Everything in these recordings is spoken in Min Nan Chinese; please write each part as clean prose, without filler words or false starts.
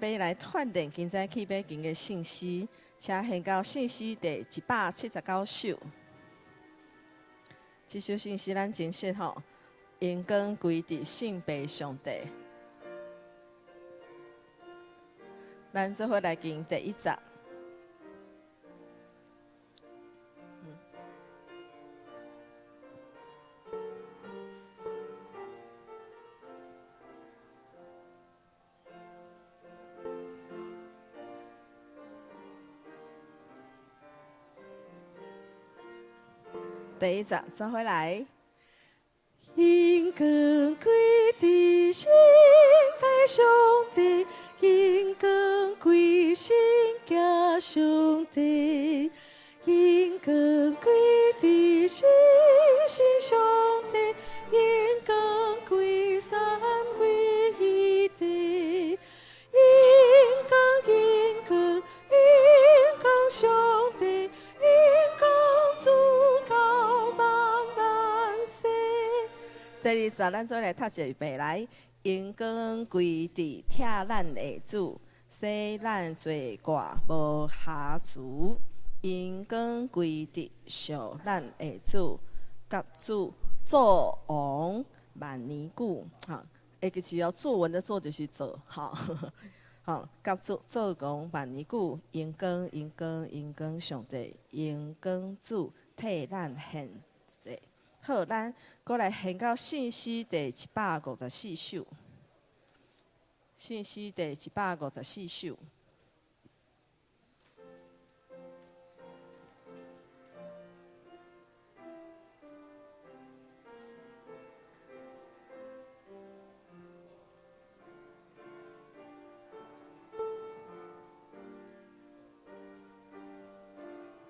欲來串聯今早去欲經的聖詩，請獻到聖詩第179首。這首聖詩咱真熟吼，榮光歸佇聖父上帝。咱做伙來經第一節。第一節，做伙來。榮光歸佇聖父上帝，榮光歸聖子上帝，榮光歸佇至聖上帝，榮光歸三位一體，榮光榮光榮光上帝，榮光主到萬萬世。第二節，咱做來讀一遍來，榮光歸佇疼咱的主，使咱罪過無瑕疵。榮光歸佇惜咱的主，佮主做王萬年久。哈，會記是哦，作文的作就是做，哈，好，佮主做王萬年久。榮光榮光榮光上帝，榮光主替咱獻祭。好，咱閣來獻到聖詩第154首。聖詩第154首。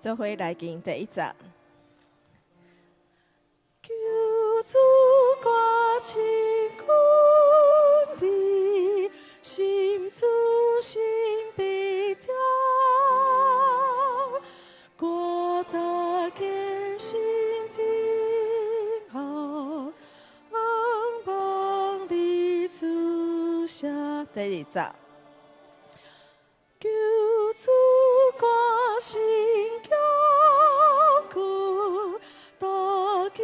做伙來經第一節。求主掛心管理，心主心悲痛，我大見心天好，望你主下。第二節。求主掛心堅固，大救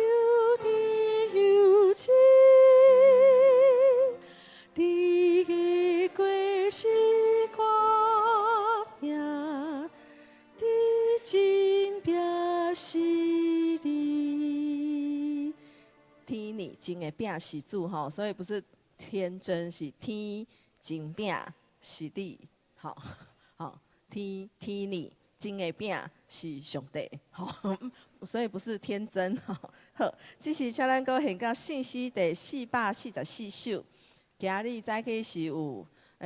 你有情，你的國是我命，至真拼是你。天呢真的餅是主吼，所以不是天真，是天真餅是你。好，好，天天呢真的餅是上帝，好，所以不是天真。好，這是請咱閣獻到聖詩第444首。今日早起是有，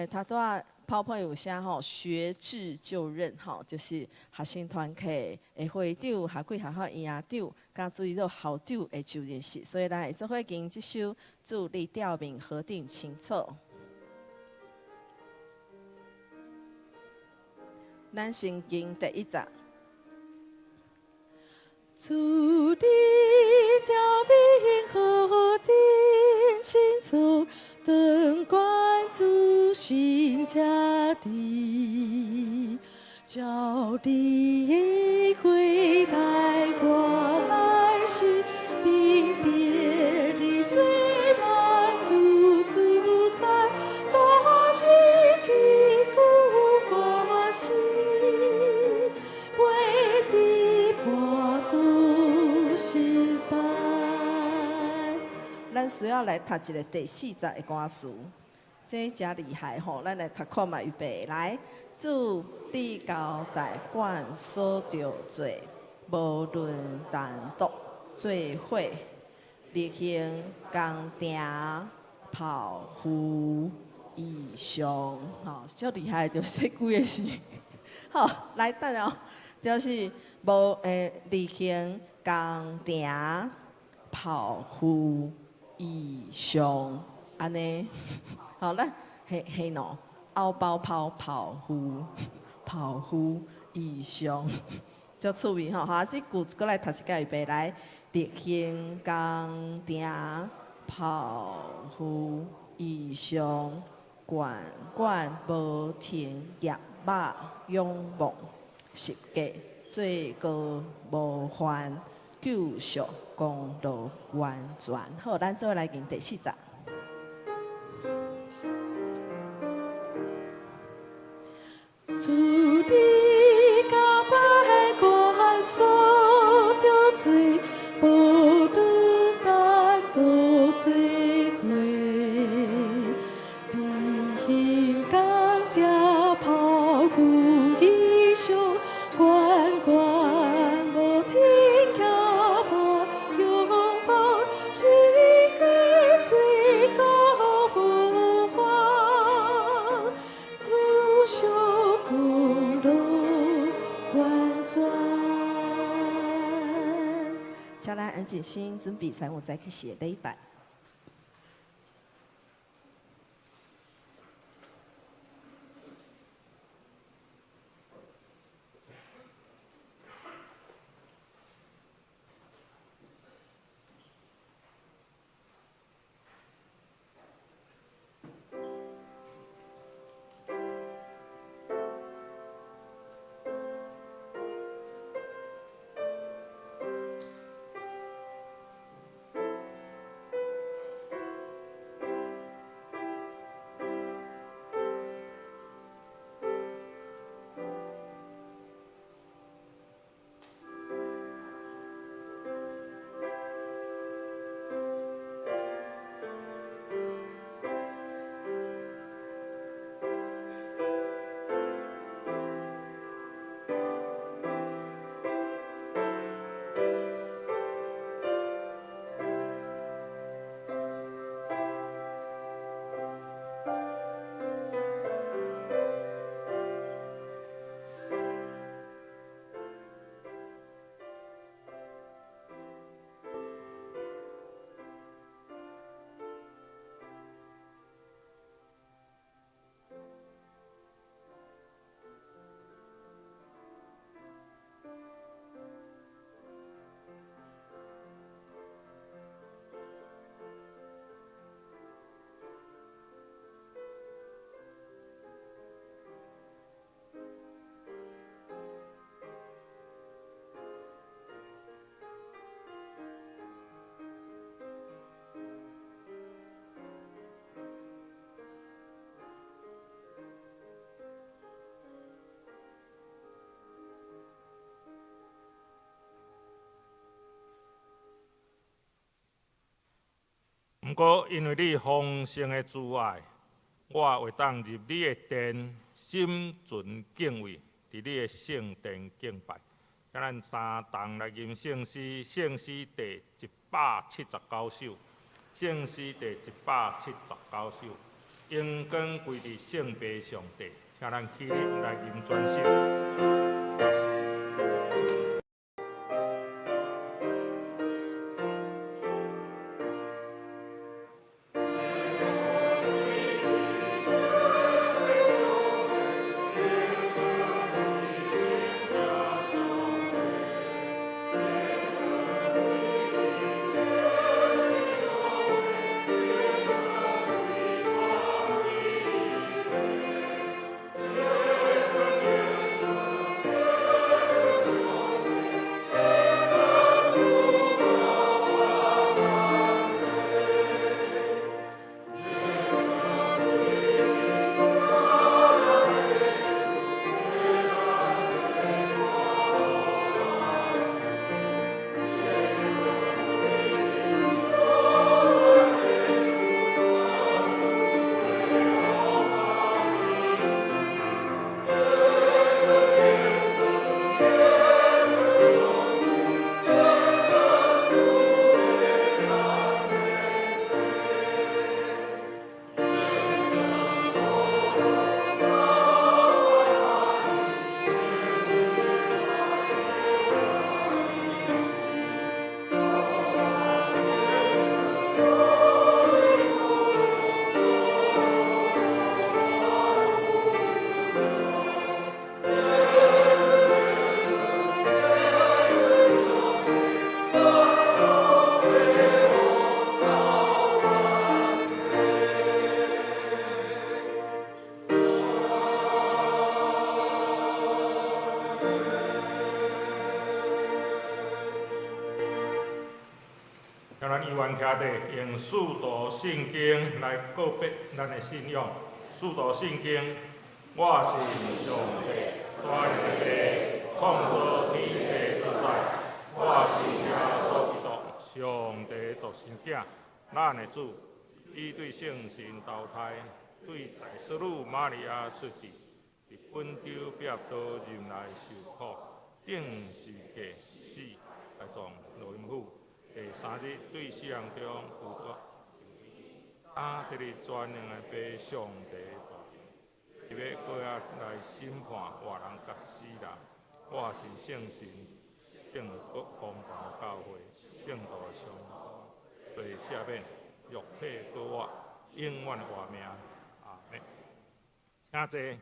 頭拄仔泡泡有寫吼，學制就任，吼，就是學生團契的會長、學貴學校院長、佮注意做校長的就任式，所以咱會做伙經這首主你調名核定清楚。咱先經第一節。主你調明核定清楚，當關主心聽的，叫你回來我來是明別的罪萬有主宰，大日基固我心，袂得跋倒失敗。咱需要來讀一个第四節的歌詞，這誠厲害吼！咱來讀看覓預備來，主你交代阮所著做，無論單獨做伙，力行工程剖腹異象，吼，足厲害，就是這幾个字。好，來等哦，就是無力行工程剖腹異象，按呢，好，咱嘿嘿喏，凹包拋剖腹剖腹異象，足趣味吼！好，這句閣來讀一擺預備來，力行工程剖腹異象，懸懸無停業肉仰望十架罪過無犯，救贖功勞完全。好，咱做伙來吟第四節。主你交代關所著罪，無論咱倒做伙，你興工埕拋付異象，懸懸無停業肉仰望，十架罪過無犯，救贖功勞完全。請咱安靜心，準備三五再去寫禮拜。 毋過，因為你豐盛的慈愛，我會當入你的殿，心存敬畏，佇你的聖殿敬拜。請咱三同來吟聖詩，聖詩第179首，聖詩第179首，榮光歸佇聖父上帝，請咱起立來吟全首。咱依願徛佇，用使徒信經來告別咱的信仰。使徒信經，我信上帝，全能的父，創造天地主宰。我信耶穌基督，上帝獨生囝，咱的主，伊對聖神投胎，對在淑女瑪利亞出世，佇本丟彼拉多入內受苦，釘十架死，埋葬落陰府。第三日對死人中復活，啊，佇咧全能的父上帝大能，伊欲閣來審判活人佮死人。我信聖神，聖國公同教會，聖徒相通，罪赦免，肉體復活，永遠活命。阿們。請坐。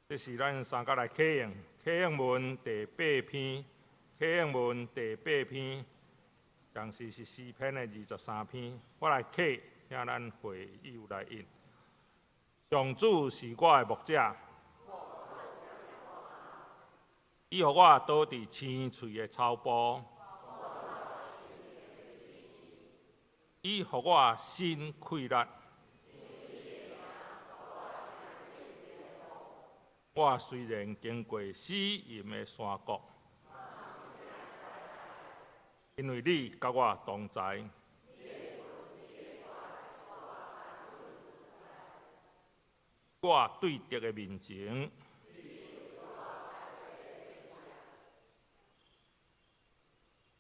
這是咱三角來啟用，啟用文第八篇，啟用文第八篇，同時是詩篇的23篇。我來啟，請咱會友來應。上主是我的牧者，伊予我倒佇青翠的草埔，伊予我心快樂。我雖然經過死蔭的山谷，因為你佮我同在，我對敵的面前，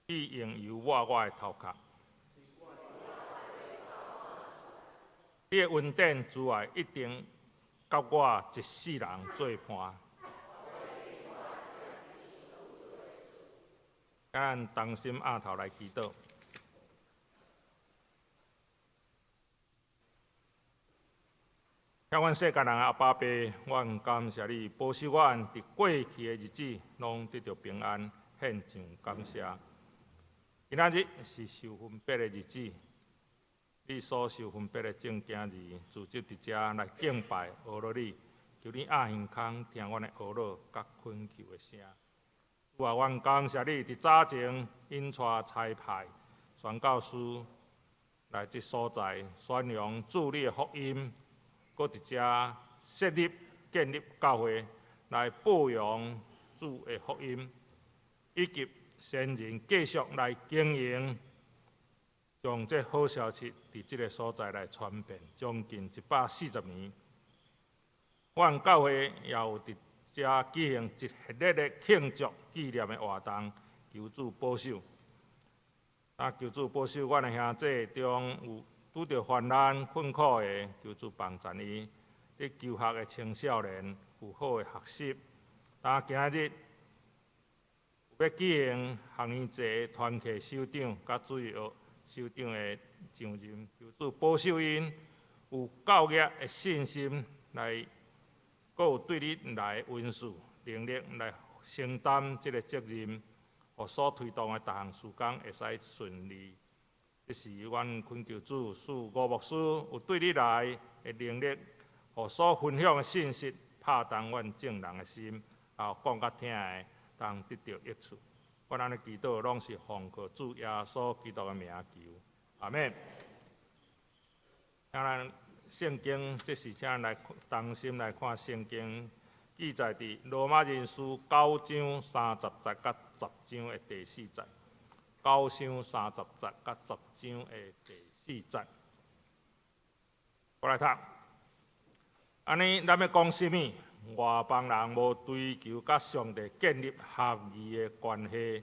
你用油抹我的頭殼，你的恩典慈愛一定佮我一世人做伴。咱同心徼頭來祈禱。聽阮世間人的阿爸父，阮感謝你保守阮佇過去的日子，攏得著平安，獻上感謝。今仔日是受分別的日子。你所受分別的眾囝兒，聚集佇遮來敬拜、阿羅你，求你掩耳孔聽阮的哀禱佮懇求的聲。主啊，阮感謝你佇早前引帶差派宣教師來這所在宣揚主你的福音，閣佇遮設立建立教會來報揚主的福音，以及先人繼續來經營。將這好消息佇這个所在來傳遍將近140年。阮教會也有佇遮舉行一系列的慶祝紀念的活動，求主保守。啊，求主保守阮的兄弟中有拄著患難困苦的，求主幫助伊。佇求學的青少年有好的學習。啊，今日欲舉行學年制團契首長佮主日學首長的上任，求主保守𪜶有教業的信心來，閣有對你來的恩賜能力來承擔這个責任，予所推動的逐項事工會使順利。這是阮懇求主賜吳牧師有對你來的能力，予所分享的信息拍動阮眾人的心，啊，講佮聽的，當得著益處。阮按呢祈禱，攏是奉靠主耶穌基督的名求，阿們。請咱聖經，這是請咱來同心來看聖經，記載佇羅馬人書九章三十節佮十章的第四節。九章三十節佮十章的第四節。我來讀。按呢，咱欲講啥物？外邦人無追求佮上帝建立合宜的關係。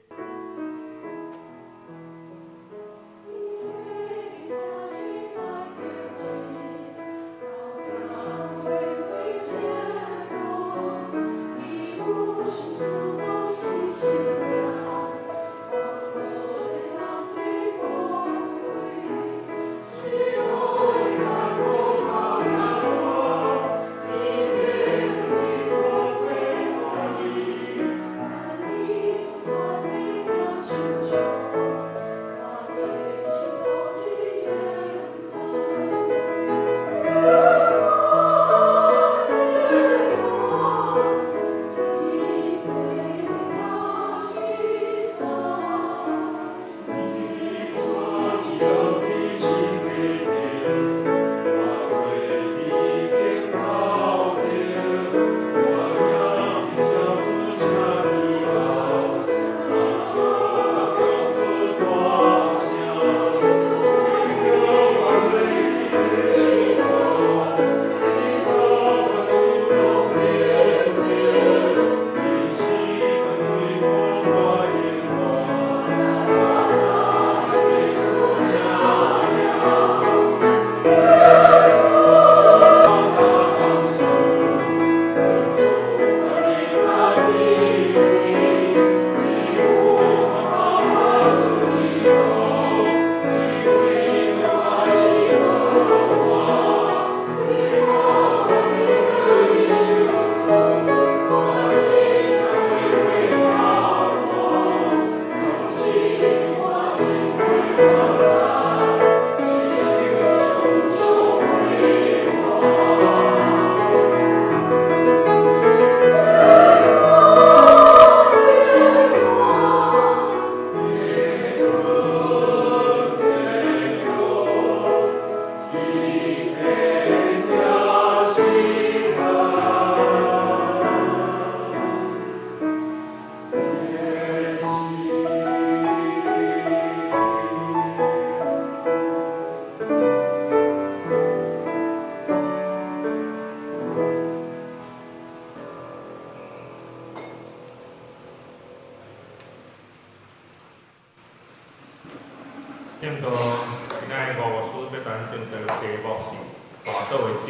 咱證道題目是跋倒的石，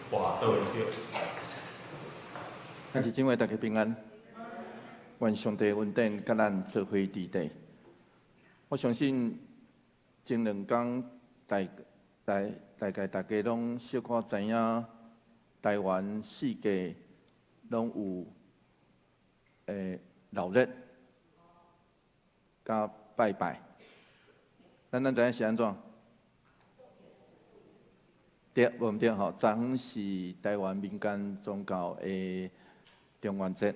跋倒的石。兄弟姊妹，大家平安。願上帝恩典佮咱做伙佇底。我相信前兩工大大大概大家攏小可知影，台灣四界攏有鬧熱佮拜拜。咱知影是按怎？對，無毋對吼。昨昏是台灣民間宗教的中元節，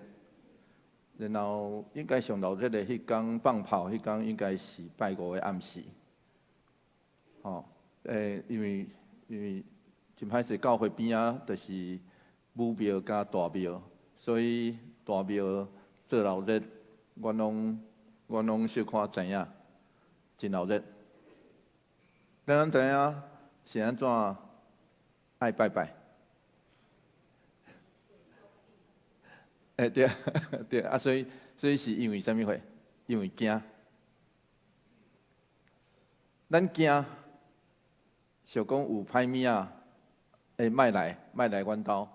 然後應該上鬧熱的彼工放炮，彼工應該是拜五的暗時。吼，因為真歹勢，教會邊仔就是武廟佮大廟，所以大廟做鬧熱，阮攏小可知影，真鬧熱。咱知影是按怎愛拜拜？對對啊，所以是因為啥物貨？因為驚，咱驚，想講有歹物仔會莫來，莫來阮兜，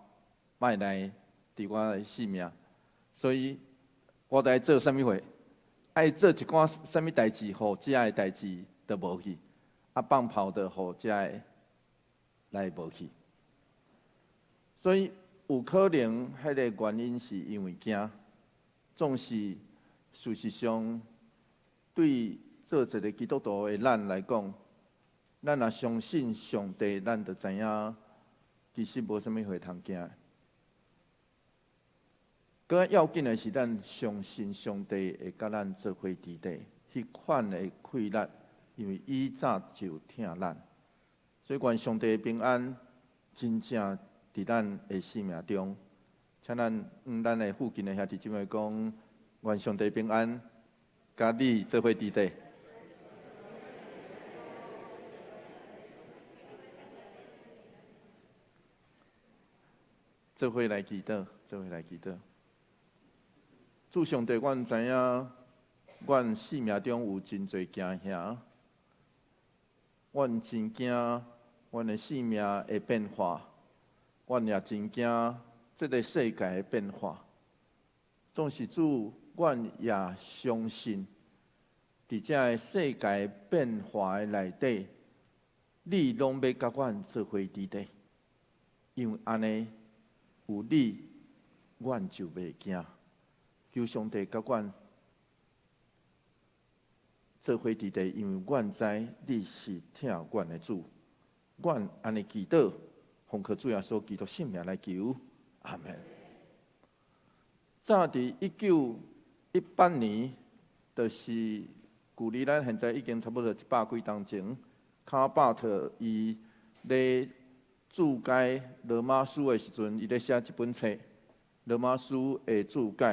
莫來佇我的性命，所以我著愛做啥物貨？愛做一寡啥物代誌，予遮的代誌都無去，啊放炮就予遮的來無去。所以有可能彼个原因是因為驚，總是事實上對做一个基督徒的咱來講，咱若相信上帝，咱就知影其實無啥物貨通驚。閣較要緊的是，咱相信上帝會佮咱做伙佇底，彼款的氣力，因為伊早就疼咱，所以願上帝的平安真正佇咱的生命中，請咱咱的附近的兄弟姊妹講，願上帝平安，佮你做伙佇底。做伙來祈禱，做伙來祈禱。主上帝，阮知影，阮生命中有真濟驚嚇，阮真驚阮的生命會變化，阮也真驚這个世界的變化。總是主，阮也相信，佇這个世界變化的內底，你攏欲佮阮做伙佇底，因為按呢有你，阮就袂驚。求上帝佮阮做伙佇底，因為阮知你是疼阮的主。阮按呢祈禱，奉靠主耶穌基督聖名來求，阿門。早佇1918年，就是距離咱現在已經差不多一百幾冬前，卡巴特伊咧注解羅馬書的時陣，伊咧寫這本冊《羅馬書的注解》。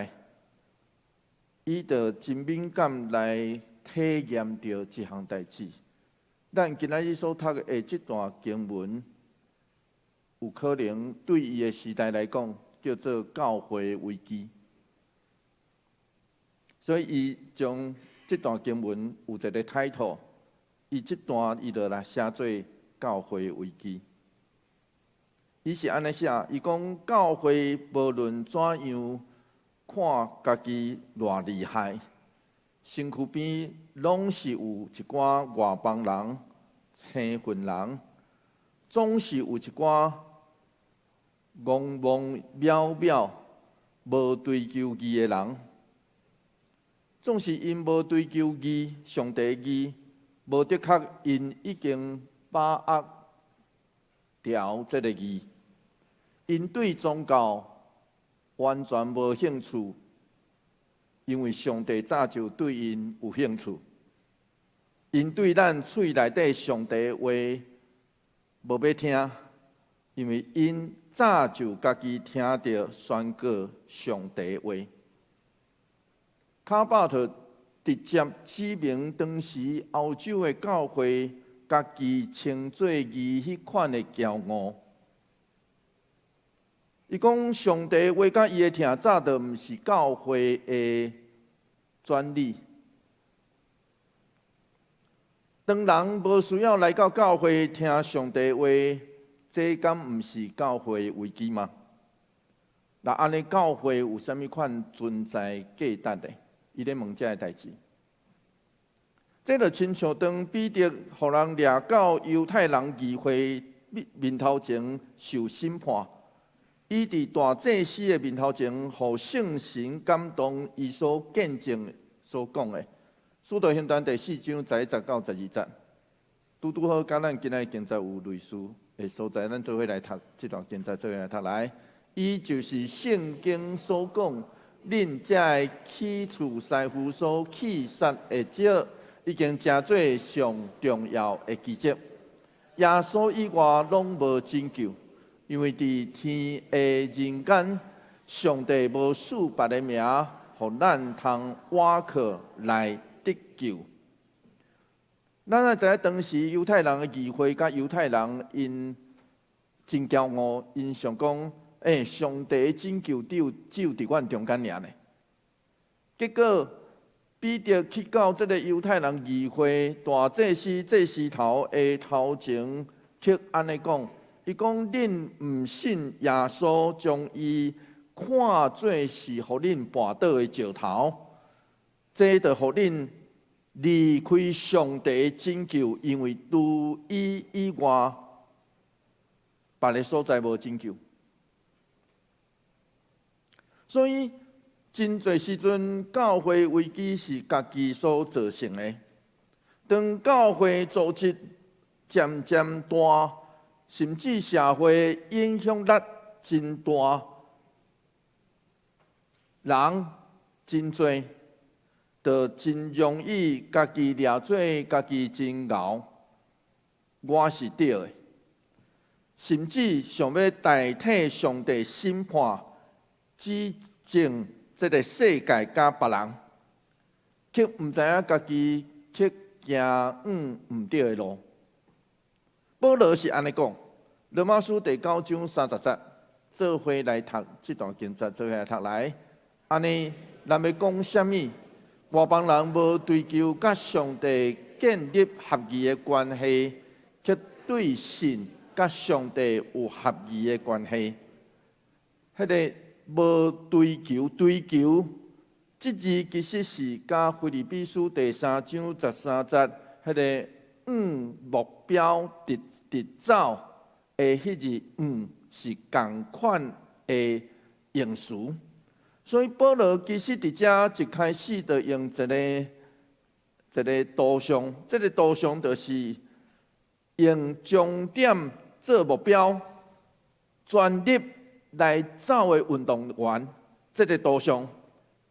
伊就真敏感來體驗著這項代誌。咱今仔日所讀的這段經文，有可能對伊的時代來講，叫做教會危機。所以伊將這段經文有一个 title，伊這段伊就來寫做教會危機。伊是按呢寫，伊講教會無論怎樣看家己偌厲害，身軀邊攏是有一寡外邦人、生份人，總是有一寡戇戇渺渺、無追求義的人，總是𪜶無追求義、上帝義，無的確𪜶已經把握牢這个義，𪜶對宗教完全無興趣，因為上帝早就對𪜶有興趣。𪜶對咱喙內底上帝話無欲聽，因為𪜶早就家己聽著宣告上帝話。卡巴特直接指明當時歐洲的教會家己稱做義彼款的驕傲。伊講上帝話佮伊的疼早就毋是教會的專利。當人無需要來到教會聽上帝話，這敢毋是教會危機嗎？那按呢教會有啥物款存在價值的？伊咧問這个代誌。這就親像當彼得予人掠到猶太人議會面頭前受審判，伊佇大祭司的面頭前，予聖神感動，伊所見證所講的。使徒行傳第四章11節到12節，拄拄好佮咱今仔日經節有類似的所在，咱做伙來讀這段經節，做伙來讀來。伊就是聖經所講，恁這个起厝師傅所棄殺的石，已經成做上重要的基石。耶穌以外攏無拯救，因為佇天下人間，上帝無賜別个名，予咱通倚靠來得救。咱也知影當時猶太人的議會佮猶太人𪜶真驕傲，𪜶想講：欸，上帝的拯救只有佇阮中間爾呢。結果彼得去到這个猶太人議會大祭司祭司頭的頭前，卻按呢講：伊講恁毋信耶穌，將伊看做是予恁絆倒的石頭，這就予恁離開上帝的拯救，因為除伊以外，別个所在無拯救。所以真濟時陣，教會危機是家己所造成的。當教會組織漸漸大，甚至社會影響力真大，人真濟，就真容易家己掠做家己真𠢕，我是對的，甚至想欲代替上帝審判、指證這个世界佮別人，卻毋知影家己卻行往毋對的路。保羅是按呢講，羅馬書第九章30節，做伙來讀這段經節，做伙來讀來。按呢，咱欲講啥物？外邦人無追求佮上帝建立合宜的關係，卻對信佮上帝有合宜的關係。彼个無追求，追求，這字其實是佮腓立比書第三章13節，彼个向目標直直走的彼字向是仝款的用詞。所以保羅其實佇遮一開始就用一个一个圖像，這个圖像就是用終點做目標，全力來走的運動員，這个圖像，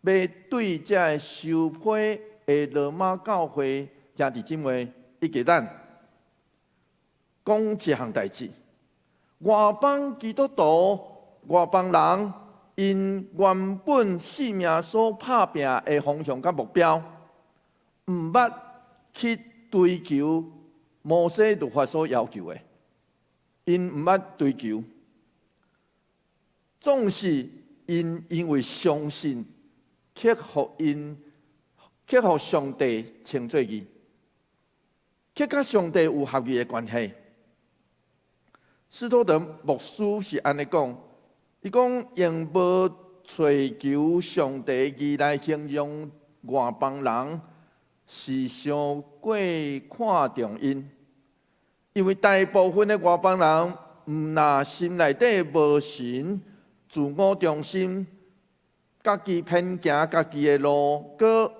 欲對這个受批的羅馬教會兄弟姊妹以及咱講一項代誌。外邦基督徒、外邦人，𪜶原本性命所拍拚的方向佮目標，毋捌去追求摩西律法所要求的，𪜶毋捌追求，總是𪜶因為相信，卻予𪜶卻予上帝稱做義，卻佮上帝有合宜的關係。斯托德牧師是按呢講，伊講用無揣求上帝義來形容外邦人，是傷過看重𪜶，因為大部分的外邦人毋但心內底無神、自我中心、家己偏行家己的路，閣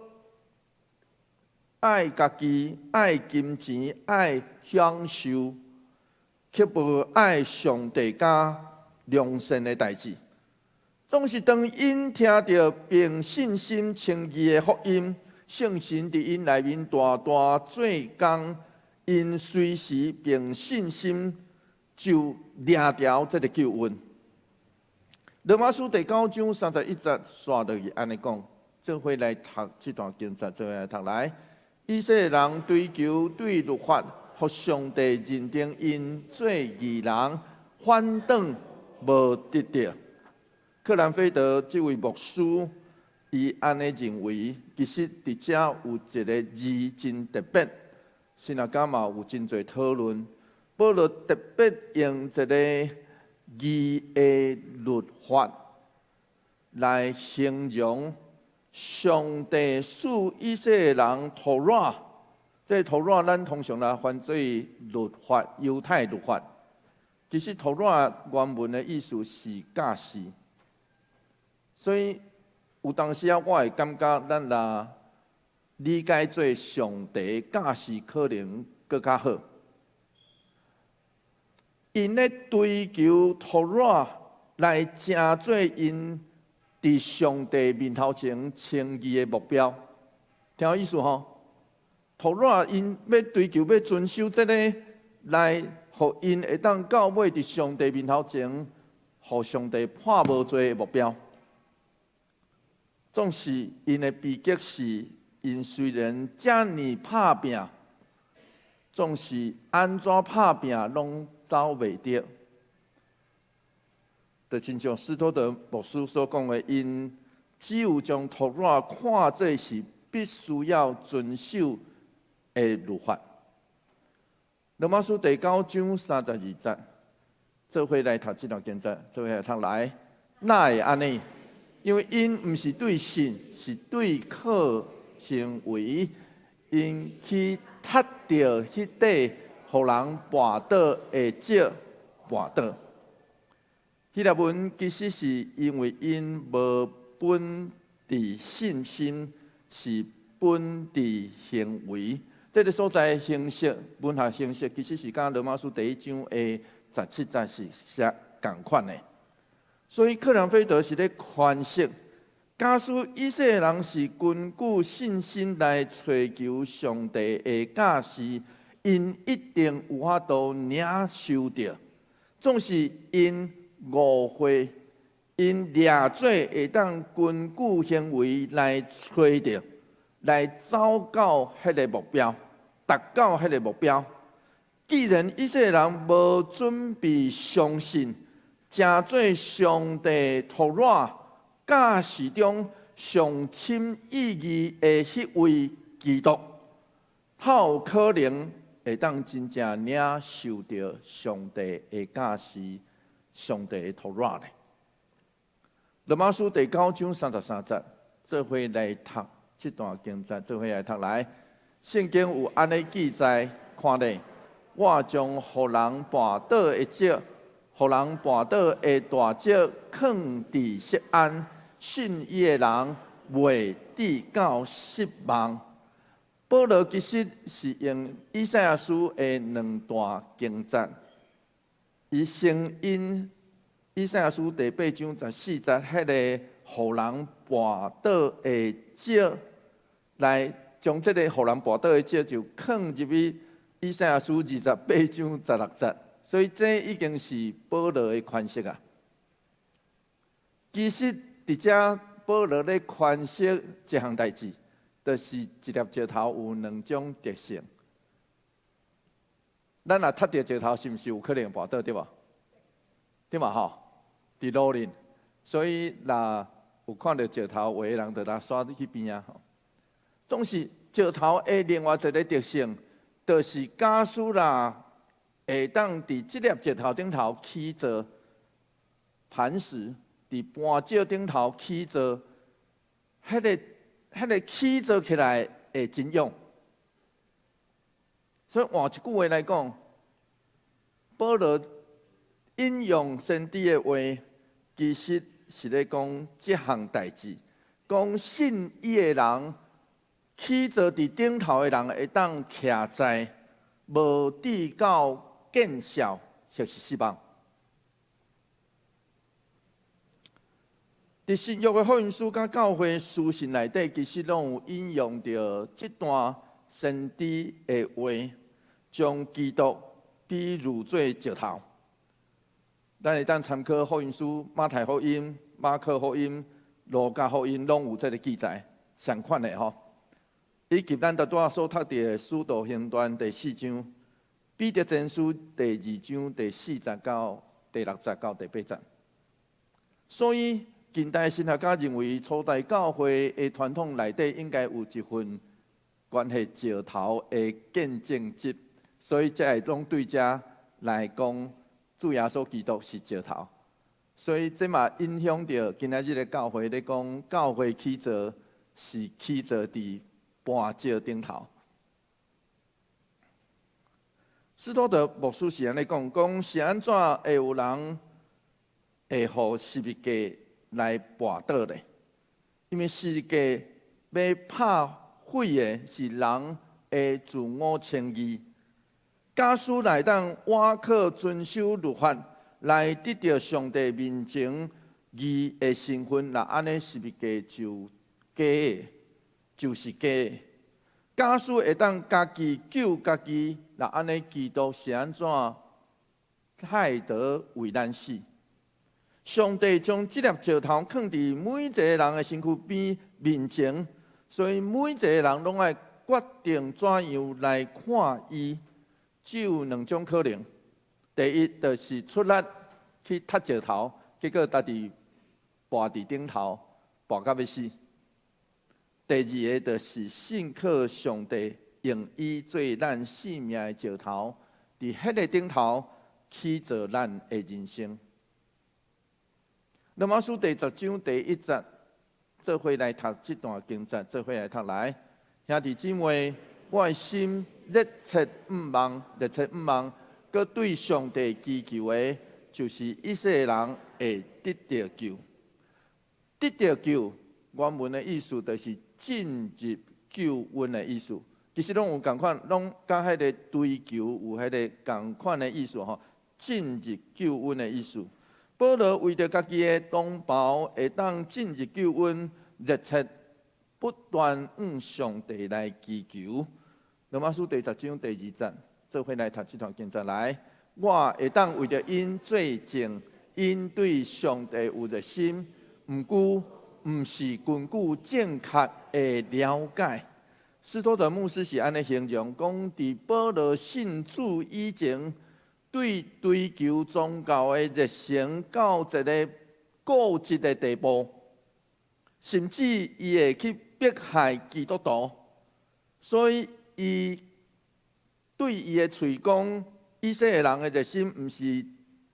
愛家己、愛金錢、愛享受，卻無愛上帝佮良善的代誌。總是當𪜶聽著憑信心稱義的福音，聖神佇𪜶內面大大做工，𪜶隨時憑信心就領著這个救恩。羅馬書第九章31節，煞落去按呢講，做伙來讀這段經節，做伙來讀來。以色列人追求對律法，予上帝認定𪜶做義人，反轉無得著。克蘭菲德這位牧師，伊按呢認為，其實佇遮有一个字真特別，神學家嘛有真濟討論。保羅特別用一個義的律法來形容上帝賜以色列人妥拉。這個妥拉咱通常來翻做律法，猶太律法。其實妥拉原文的意思是教示，所以有當時啊，我會感覺咱若理解做上帝教示，可能閣較好。𪜶咧追求妥拉來成做𪜶佇上帝面頭前稱義的目標，聽有意思吼？妥拉𪜶欲追求欲遵守這個，來予𪜶會當到尾佇上帝面頭前，予上帝判無罪的目標。總是𪜶的悲劇是，𪜶雖然遮爾拍拚，總是按怎拍拚攏走袂著。就親像斯托德牧師所講的，𪜶只有將妥拉看做是必須要遵守的律法。羅馬書第九章三十二節，做伙來讀這段經節，做伙來讀來，哪會按呢？因為𪜶毋是對信，是對靠行為，𪜶去踢著彼塊予人絆倒的石絆倒。希臘文其實是因為𪜶無本佇信心，是本佇行為。這個所在形式，文學形式其實是佮羅馬書第一章的十七節是寫仝款的。所以克蘭菲德是咧詮釋，假使以色列人是根據信心來揣求上帝的教示，𪜶一定有法度領受著。總是𪜶誤會，𪜶掠做會當根據行為來揣著，來走到彼个目標，達到彼个目標。既然以色列人無準備相信，成做上帝妥拉教示中上深意義的彼位基督，較有可能會當真正領受著上帝的教示、上帝的妥拉咧。羅馬書第九章三十三節，做伙來讀這段經節，做伙來讀來。聖經有按呢記載，看咧，我將予人絆倒的石，予人絆倒的大石，囥佇錫安，信伊的人袂致到失望。保羅其實是用以賽亞書的兩段經節，伊先引以賽亞書第八章十四節，彼个予人絆倒的石，來將這個予人絆倒的石就囥入去以賽亞書二十八章十六節，所以這已經是保羅的詮釋啊。其實佇遮保羅咧詮釋一項代誌，就是一粒石頭有兩種特性。咱若踢著石頭，是毋是有可能絆倒對無？對嘛吼？佇路裡，所以若有看著石頭畫的人，就來煞彼邊仔吼。總是石頭的另外一個特性，就是假使若會當佇這粒石頭頂頭起座磐石，佇磐石頂頭起座，彼个起座起來會真勇。所以換一句話來講，保羅引用先知的話，其實是咧講這項代誌，講信伊的人，起座佇頂頭的人會當徛在，無致到見笑或是失望。佇新約的福音書佮教會書信內底，其實攏有引用著這段先知的話，將基督比喻做石頭。咱會當參考福音書、馬太福音、馬可福音、路加福音，攏有這个記載，相款的吼。以及咱拄仔所讀著的《使徒行傳》第四章、彼得前書第二章第四節到第六節到第八節。所以近代神學家認為，初代教會的傳統內底應該有一份關係石頭的見證集，所以才會攏對遮來講，主耶穌基督是石頭。所以這嘛影響著今仔日的教會咧講，教會起造是起造佇磐石頂頭。斯多德牧師是按呢講，講是按怎會有人會予十字架來跋倒咧？因為十字架欲拍毀的是人的自我稱義。假使會當倚靠遵守律法來得著上帝面前義的身份，若按呢十字架就假的，就是假的。假使會當家己救家己，若按呢基督是按怎太得為咱死？上帝將這粒石頭囥佇每一個人的身軀邊面前，所以每一個人攏愛決定怎樣來看伊。只有兩種可能：第一，就是出力去踢石頭，結果家己跋佇頂頭，跋甲欲死；第二个，就是信靠上帝，用伊做咱性命的石頭，佇彼个頂頭起造咱的人生。羅馬書第十章第一節，做伙來讀這段經節，做伙來讀來，兄弟姊妹，我的心熱切向望，熱切向望，閣對上帝祈求的，就是以色列人會得著救。得著救，原文的意思就是進入救恩的意思。其實攏有仝款，攏佮彼个追求有彼个仝款的意思吼，進入救恩的意思。保羅為著家己的同胞會當進入救恩，熱切不斷向上帝來祈求。羅馬書第十章第二節，做伙來讀這段經節來。我會當為著𪜶做證，𪜶對上帝有熱心，毋過毋是根據正確的了解。斯多德牧師是按呢形容，講佇保羅信主以前，對追求宗教的熱誠到一个固執的地步，甚至伊會去迫害基督徒，所以伊對伊的喙講，以色列人的熱心，毋是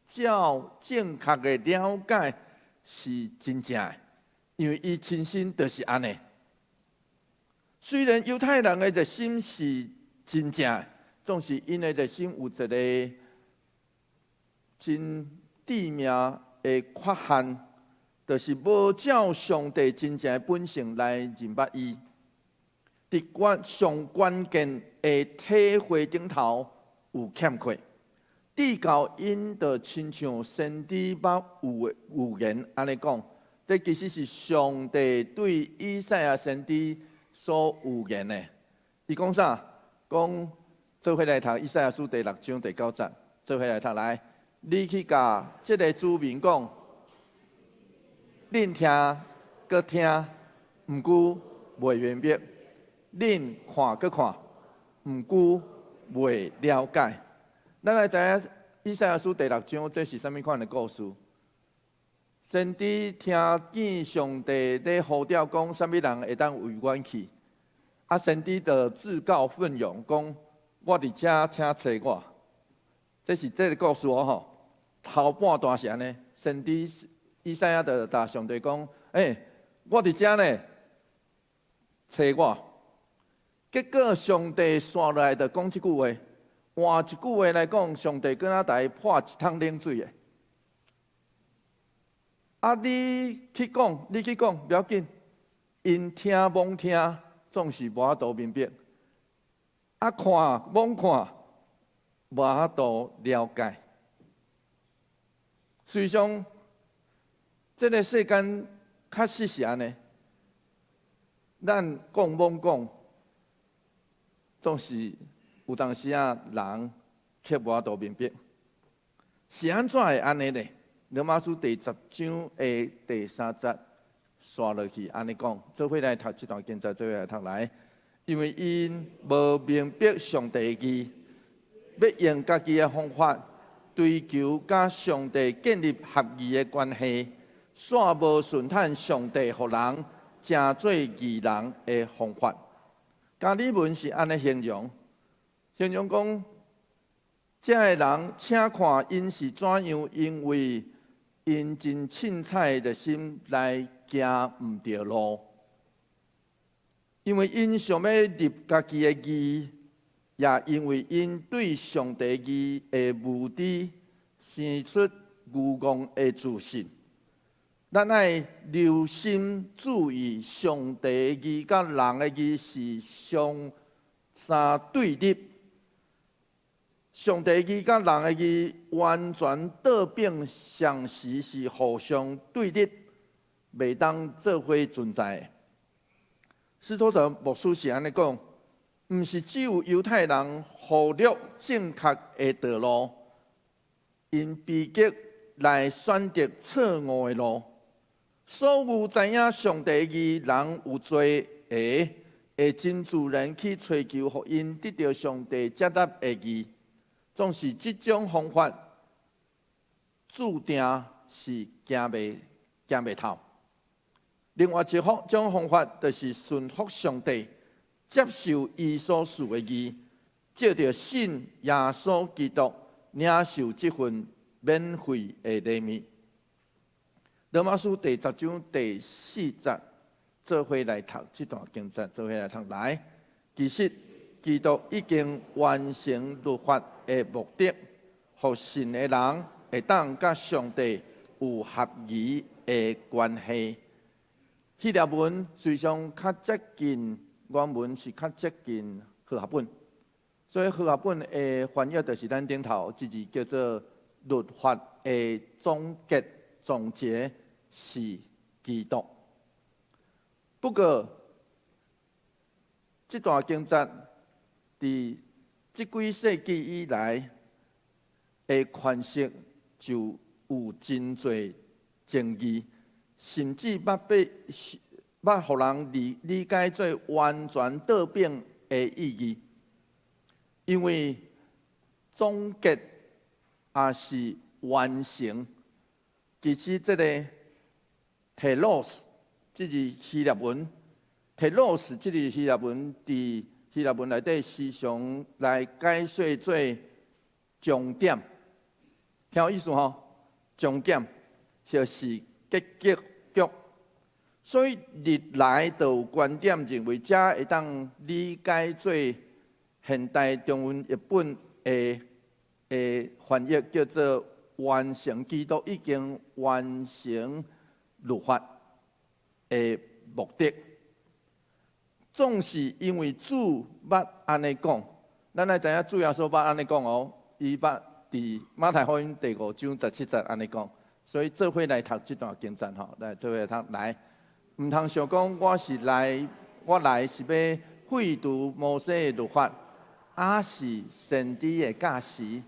照正確的了解是真正的，因為伊親身就是按呢。雖然猶太人的熱心是真正的，總是𪜶的熱心有一个真致命的缺陷，就是無照上帝真正的本性來認捌伊。佇關上關鍵的體會頂頭有欠缺，至到𪜶就親像先知捌有的預言按呢講，這其實是上帝對以賽亞先知所預言的。伊講啥？講做伙來讀以賽亞書第六章第九節，做伙來讀來。你去共這个子民講，恁聽閣聽，毋過袂明白；恁看閣看，毋過袂了解。咱來知影以賽亞書第六章，這是啥物款的故事？先知聽見上帝咧呼召講，啥物人會當為阮去？啊，先知就自告奮勇講：我佇遮，請揣我。這是這个故事哦吼。頭半段是按呢，先知以賽亞就共上帝講：欸，我佇遮呢，揣我。結果上帝紲落來就講這句話，換一句話來講，上帝閣若共伊潑一桶冷水的。啊，你去講，你去講，無要緊，𪜶聽罔聽，總是無法度明白。啊，看罔看，無法度了解。事實上，這个世間確實是按呢。咱講罔講，總是有當時仔人卻無法度明白，是按怎會按呢咧？羅馬書第十章的第三節，紲落去按呢講，做伙來讀這段經節，做伙來讀來，因為𪜶無明白上帝的義，欲用家己的方法追求佮上帝建立合義的關係，煞無順趁上帝予人成做義人的方法。加爾文是按呢形容，形容講，這个人，請看𪜶是怎樣，因為𪜶真凊彩的心來行毋著路，因為𪜶想欲立家己的義，也因為𪜶對上帝義的無知，生出愚戇的自信。咱愛留心注意，上帝義佮人的義是相相對立。上帝義佮人的義完全倒反，相時是互相對立，袂當做伙存在。斯托特牧師是按呢講，毋是只有猶太人忽略正確的道路，𪜶悲劇來選擇錯誤的路。所有知影上帝義人有罪的，會真自然去揣求，予𪜶得著上帝接納的義。總是這種方法，注定是行袂透。另外一種方法，就是順服上帝，接受伊所賜的義，藉著信耶穌基督，領受這份免費的禮物。羅馬書第10章第4節，做伙來讀這段經節，做伙來讀來。其實基督已經完成律法的目的，予信的人會當佮上帝有合宜的關係。希臘文實際上較接近原文，是較接近和合本，所以和合本的翻譯就是咱頂頭這字叫做律法的總結總結是基督。不過，這段經節佇這幾世紀以來的詮釋就有真濟爭議，甚至捌予人理解做完全倒反的意義。因為總結也是完成，其實這個 telos 這字希臘文，telos 這字希臘文佇希臘文內底時常來解說做終點，聽有意思吼？終點就是結結局，所以歷來就有觀點認為，這會當理解做現代中文譯本的翻譯叫做完成基督已經完成律法的目的。總是因為主捌按呢講，咱來知影主耶穌捌按呢講哦，伊捌佇馬太福音第5章17節按呢講，所以做伙來讀這段經節吼，來做伙來讀來，毋通想講我是來，我來是欲廢除摩西的律法，抑是先知的教示，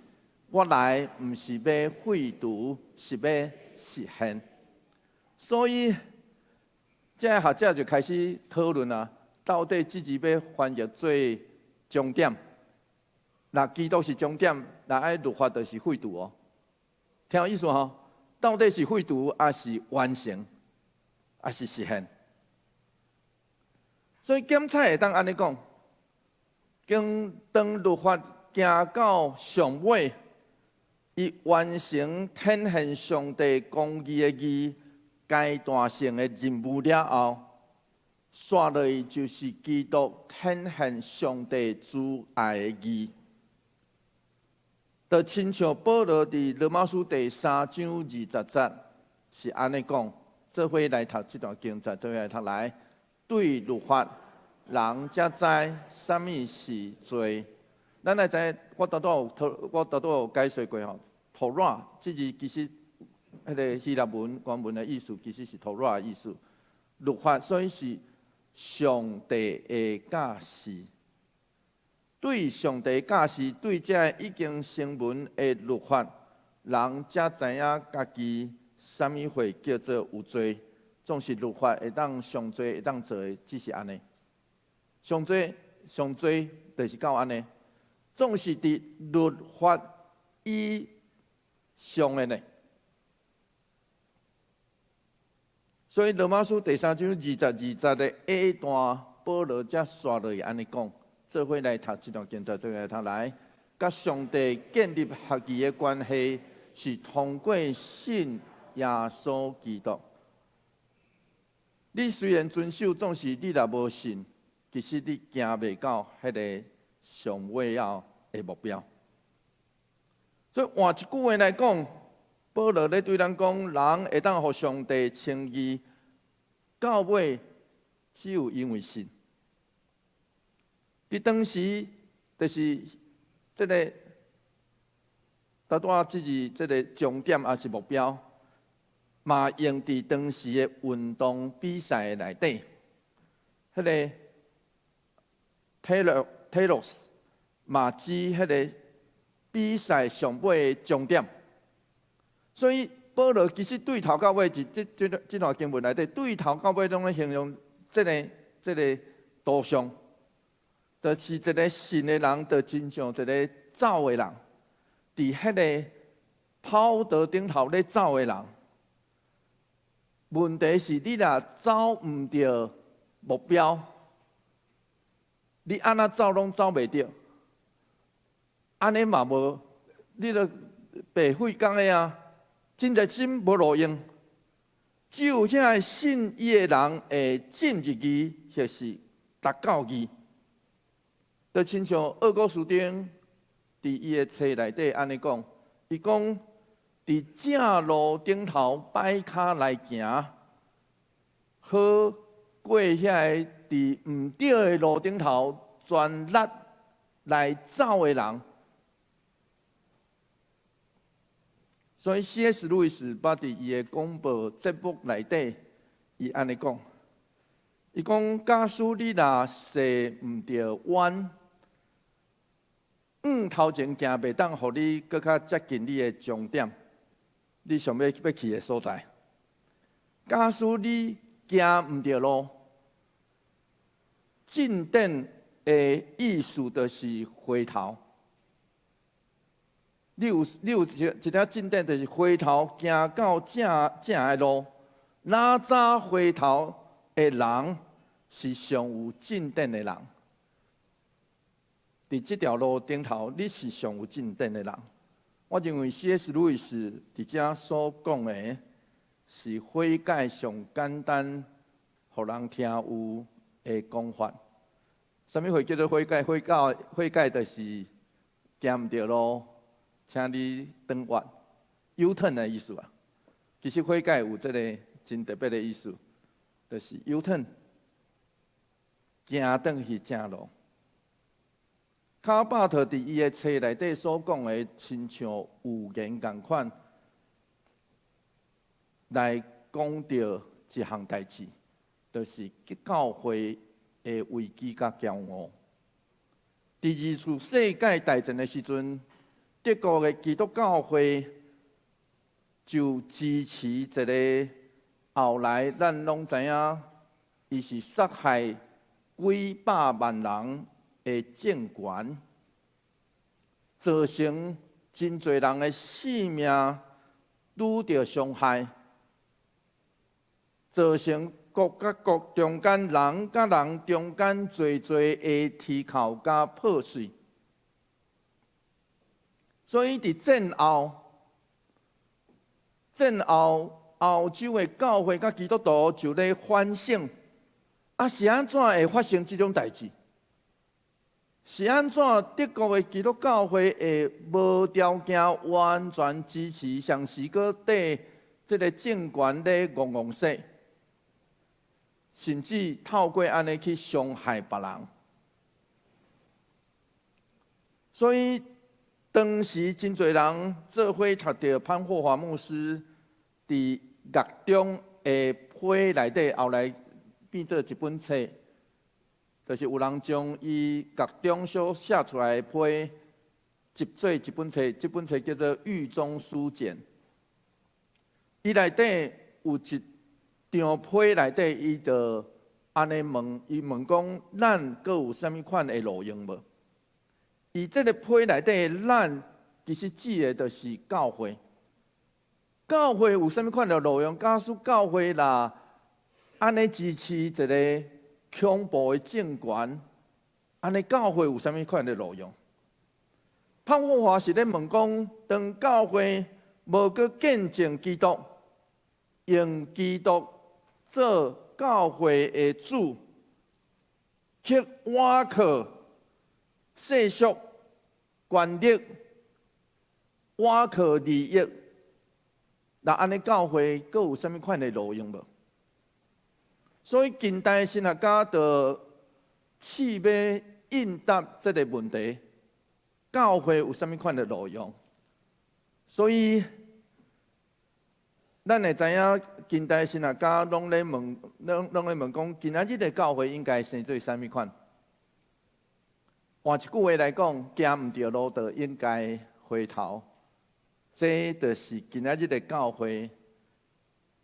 我來毋是欲廢除，是欲實現。所以，這學者就開始討論啊，到底這字欲翻譯做終點？若基督是終點，若愛律法就是廢除哦。聽有意思吼？到底是廢除，抑是完成，抑是實現？所以檢採會當按呢講，經當律法行到上尾，伊完成顯現上帝公義的義階段性的任務了後，紲落去就是基督顯現上帝慈愛的義。就親像保羅佇羅馬書第3章20節是按呢講，做伙來讀這段經節，做伙來讀來。對律法，人才知啥物是罪。咱來知，我拄拄有解說過吼。Torah 這字其實，彼个希臘文原文的意思其實是 Torah 的意思。律法所以是上帝的教示，對上帝教示，對這已經成文的律法，人才知影家己啥物會叫做有罪。總是律法會當上濟會當做的，只是按呢。上濟上濟就是到按呢。總是佇律法以上的呢。所以羅馬書第三章22節的下段保羅才煞落去按呢講，做伙來讀這段經節，做伙來讀來，佮上帝建立合宜的關係，是通過信耶穌基督。你雖然遵守，總是你若無信，其實你行袂到彼个上尾仔的目標。所以換一句話來講，保羅咧對咱講，人會當予上帝稱義，到尾只有因為信。佇當時，就是這个，拄拄仔這是這个終點抑是目標，嘛用佇當時的運動比賽內底，彼个 telos 嘛指彼个比賽上尾的終點。所以保羅其實對頭到尾，佇這段經文內底，對頭到尾攏咧形容這个圖像，就是一个信的人，就親像一个走的人，佇彼个跑道頂頭咧走的人。問題是你若走毋著目標，你按怎走攏走袂著，按呢嘛無，你著白費工的啊！真熱心無路用，只有遐个信伊的人會進入義，或是達到義。就親像奧古斯丁佇伊的冊內底按呢講，伊講佇正路頂頭擺跤來行，好過遐个佇毋對的路頂頭全力來走的人。所以 C.S. 路易斯捌佇伊的廣播節目內底，伊按呢講，伊講假使你若踅毋著彎，往頭前行袂當予你閣較接近你的終點，你想欲去的所在。假使你行毋著路，進展的意思就是回頭。你有一點進展，就是回頭行到正正的路。哪知回頭的人是上有進展的人。佇這條路頂頭，你是上有進展的人。我認為 C.S. 路易斯佇遮所講的，是悔改上簡單，予人聽有的講法。啥物會叫做悔改？悔改，悔改就是行毋著路，請你轉彎，U-turn 的意思啊。其實悔改有這个真特別的意思，就是 U-turn，行轉去正路。卡巴特佇伊的冊內底所講的，親像預言仝款，來講著一項代誌，就是教會的危機佮驕傲。佇二次世界大戰的時陣，德國的基督教會就支持一个後來咱攏知影，伊是殺害幾百萬人的政權，造成真濟人的性命拄著傷害，造成國佮國中間、人佮人中間濟濟的啼哭佮破碎。所以佇戰後，戰後歐洲的教會佮基督徒就咧反省，啊是按怎會發生這種代誌？是按怎德國的基督教會會無條件完全支持上時閣對這个政權咧戇戇說，甚至透過按呢去傷害別人？所以當時真濟人做伙讀著潘霍華牧師佇獄中的批內底，後來變做一本冊，就是有人將伊獄中所寫出來的批集做一本冊，這本冊叫做《獄中書簡》。伊內底有一張批內底，伊就按呢問，伊問講：咱閣有啥物款的路用無？伊這个批內底的咱，其實指的就是教會。教會有啥物款的路用？假使教會若按呢支持一个恐怖的政權，按呢教會有啥物款的路用？潘霍華是咧問講，當教會無閣見證基督，用基督做教會的主，去倚靠世俗權力，倚靠利益，那按呢教會閣有啥物款的路用無？所以近代神學家就試欲應答這个問題：教會有啥物款的路用？所以，咱會知影近代神學家攏咧問，攏咧問講，今仔日的教會應該生做啥物款？換一句話來講，行毋著路就應該回頭。這就是今仔日的教會，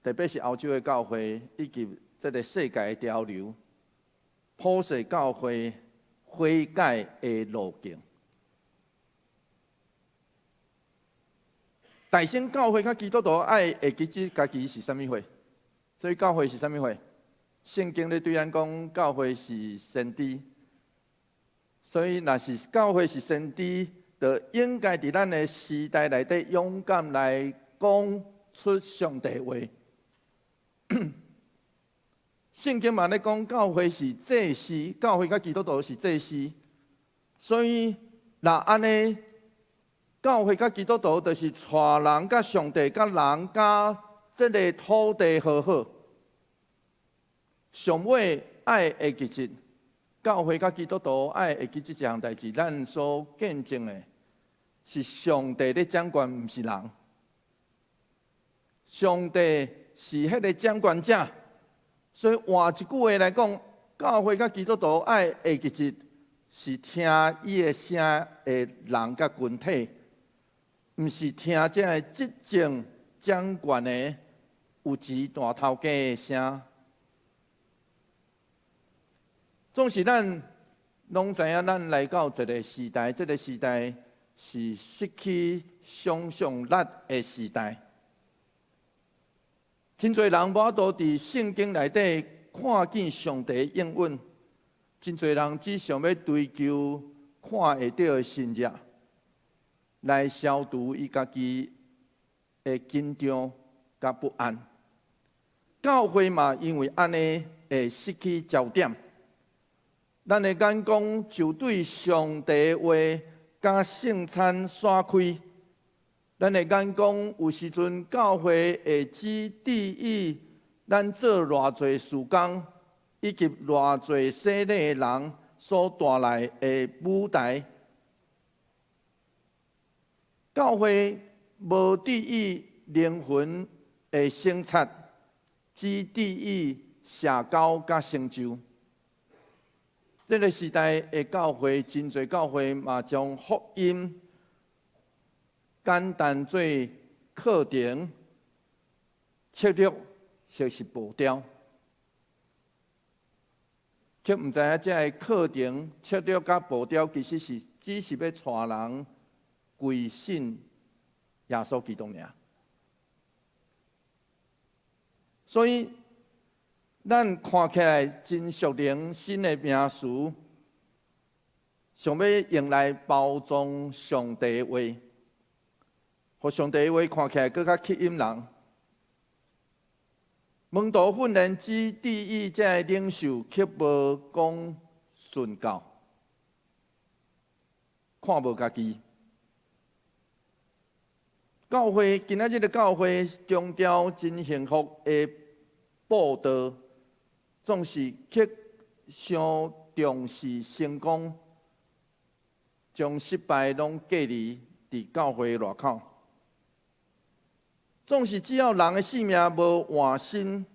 特別是歐洲的教會以及這个世界的潮流，普世教會悔改的路徑。大乘教會佮基督徒愛會記這家己是啥物貨？所以教會是啥物貨？聖經咧對咱講，教會是先知。所以若是教會是先知，就應該佇咱的時代內底勇敢來講出上帝話。聖經嘛咧講，教會是祭司，教會佮基督徒是祭司，所以若按呢，教會佮基督徒就是帶人佮上帝、佮人佮這个土地和好。上尾愛會記得，教會佮基督徒愛會記這項代誌，咱所見證的是上帝咧掌權，毋是人。上帝是彼个掌權者。所以換一句話來講，教會佮基督徒愛會記得是聽伊的聲的人佮群體，毋是聽這个執政掌權的有錢大頭家的聲。總是咱攏知影，咱來到一个時代，這个時代是失去想象力的時代。真濟人無法度佇聖經內底看見上帝應允，真濟人只想欲追求看會著的神跡，來消除伊家己的緊張佮不安。教會嘛，因為按呢會失去焦點，咱的眼光就對上帝話佮聖餐徙開。咱的眼光有時陣教會會只注意咱做偌濟事工，以及偌濟洗禮的人所帶來的舞台。教會無注意靈魂的省察，只注意社交佮成就。這个時代的教會，真濟教會嘛將福音簡單做課程、策略或是步調，卻毋知影這个課程、策略佮步調，其實是只是欲帶人歸信耶穌基督爾。所以，咱看起來真屬靈新的名詞，想欲用來包裝上帝話，予上帝話看起來閣較吸引人。門徒訓練只注意這个領袖，卻無講順教，看無家己。教會今仔日的教會強調真幸福的報道，總是卻傷重視成功，將失敗攏隔離佇教會外口。總是只要人的性命無換新，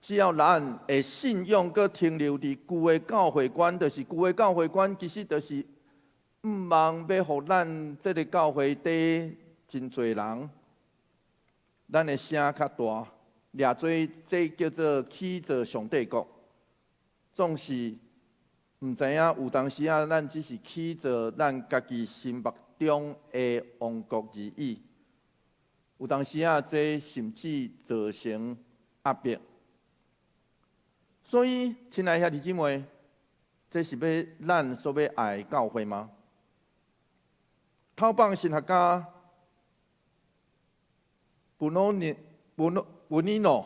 只要咱的信仰閣停留佇舊的教會觀，就是舊的教會觀，其實就是向望欲予咱這个教會底真濟人，咱的聲較大，掠做這叫做起造上帝國。總是毋知影有當時仔，咱只是起造咱家己心目中的王國而已。有當時仔，這甚至造成壓迫。所以，親愛兄弟姊妹，這是欲咱所欲愛教會嗎？頭放神學家布諾尼布諾布尼諾，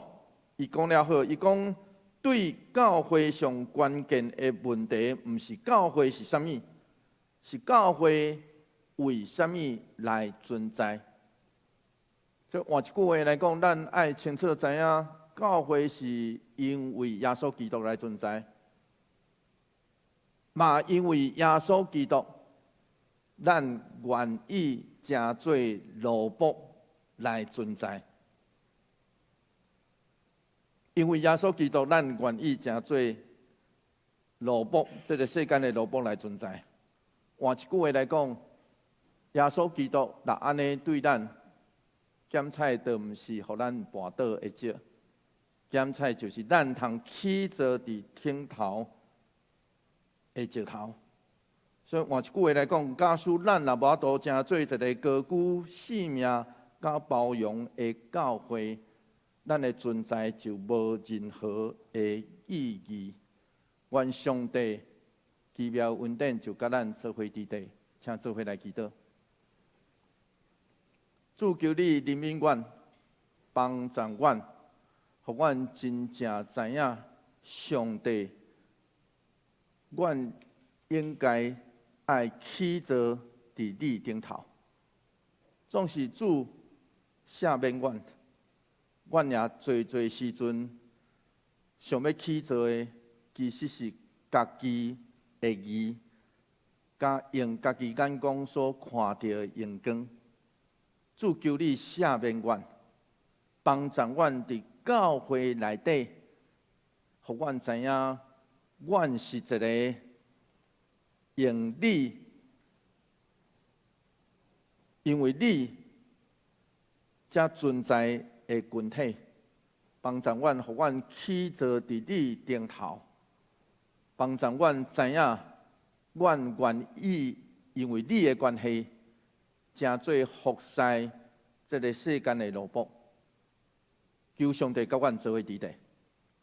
伊講了好，伊講對教會上關鍵的問題，毋是教會是啥物，是教會為啥物來存在。所以換一句話來講，咱愛清楚知影，教會是因為耶穌基督來存在，嘛因為耶穌基督，咱願意成做奴僕來存在。因為耶穌基督，咱願意成做奴僕，這個世間的奴僕來存在。換一句話來講，耶穌基督若按呢對咱，減菜都毋是予咱跋倒的石，減菜就是咱通起坐佇頂頭的石頭。所以換一句話來講，假使咱若無法度成做一個高舉性命佮包容的教會，咱的存在就無任何的意義。願上帝奇妙恩典就佮咱做伙佇底，請做伙來祈禱。主求你憐憫阮，幫助阮，予阮真正知影上帝，阮應該愛起坐佇你頂頭。總是主赦免阮，阮也濟濟時陣想欲起坐的，其實是家己的義，佮用家己眼光所看著的榮光。主求你赦免阮，幫助阮佇教會內底，予阮知影，阮是一個用你，因為你才存在的群體，幫助阮，予阮起坐佇你頂頭，幫助阮知影，阮願意因為你的關係，成做服侍這個世間的奴僕。求上帝佮阮做伙佇底，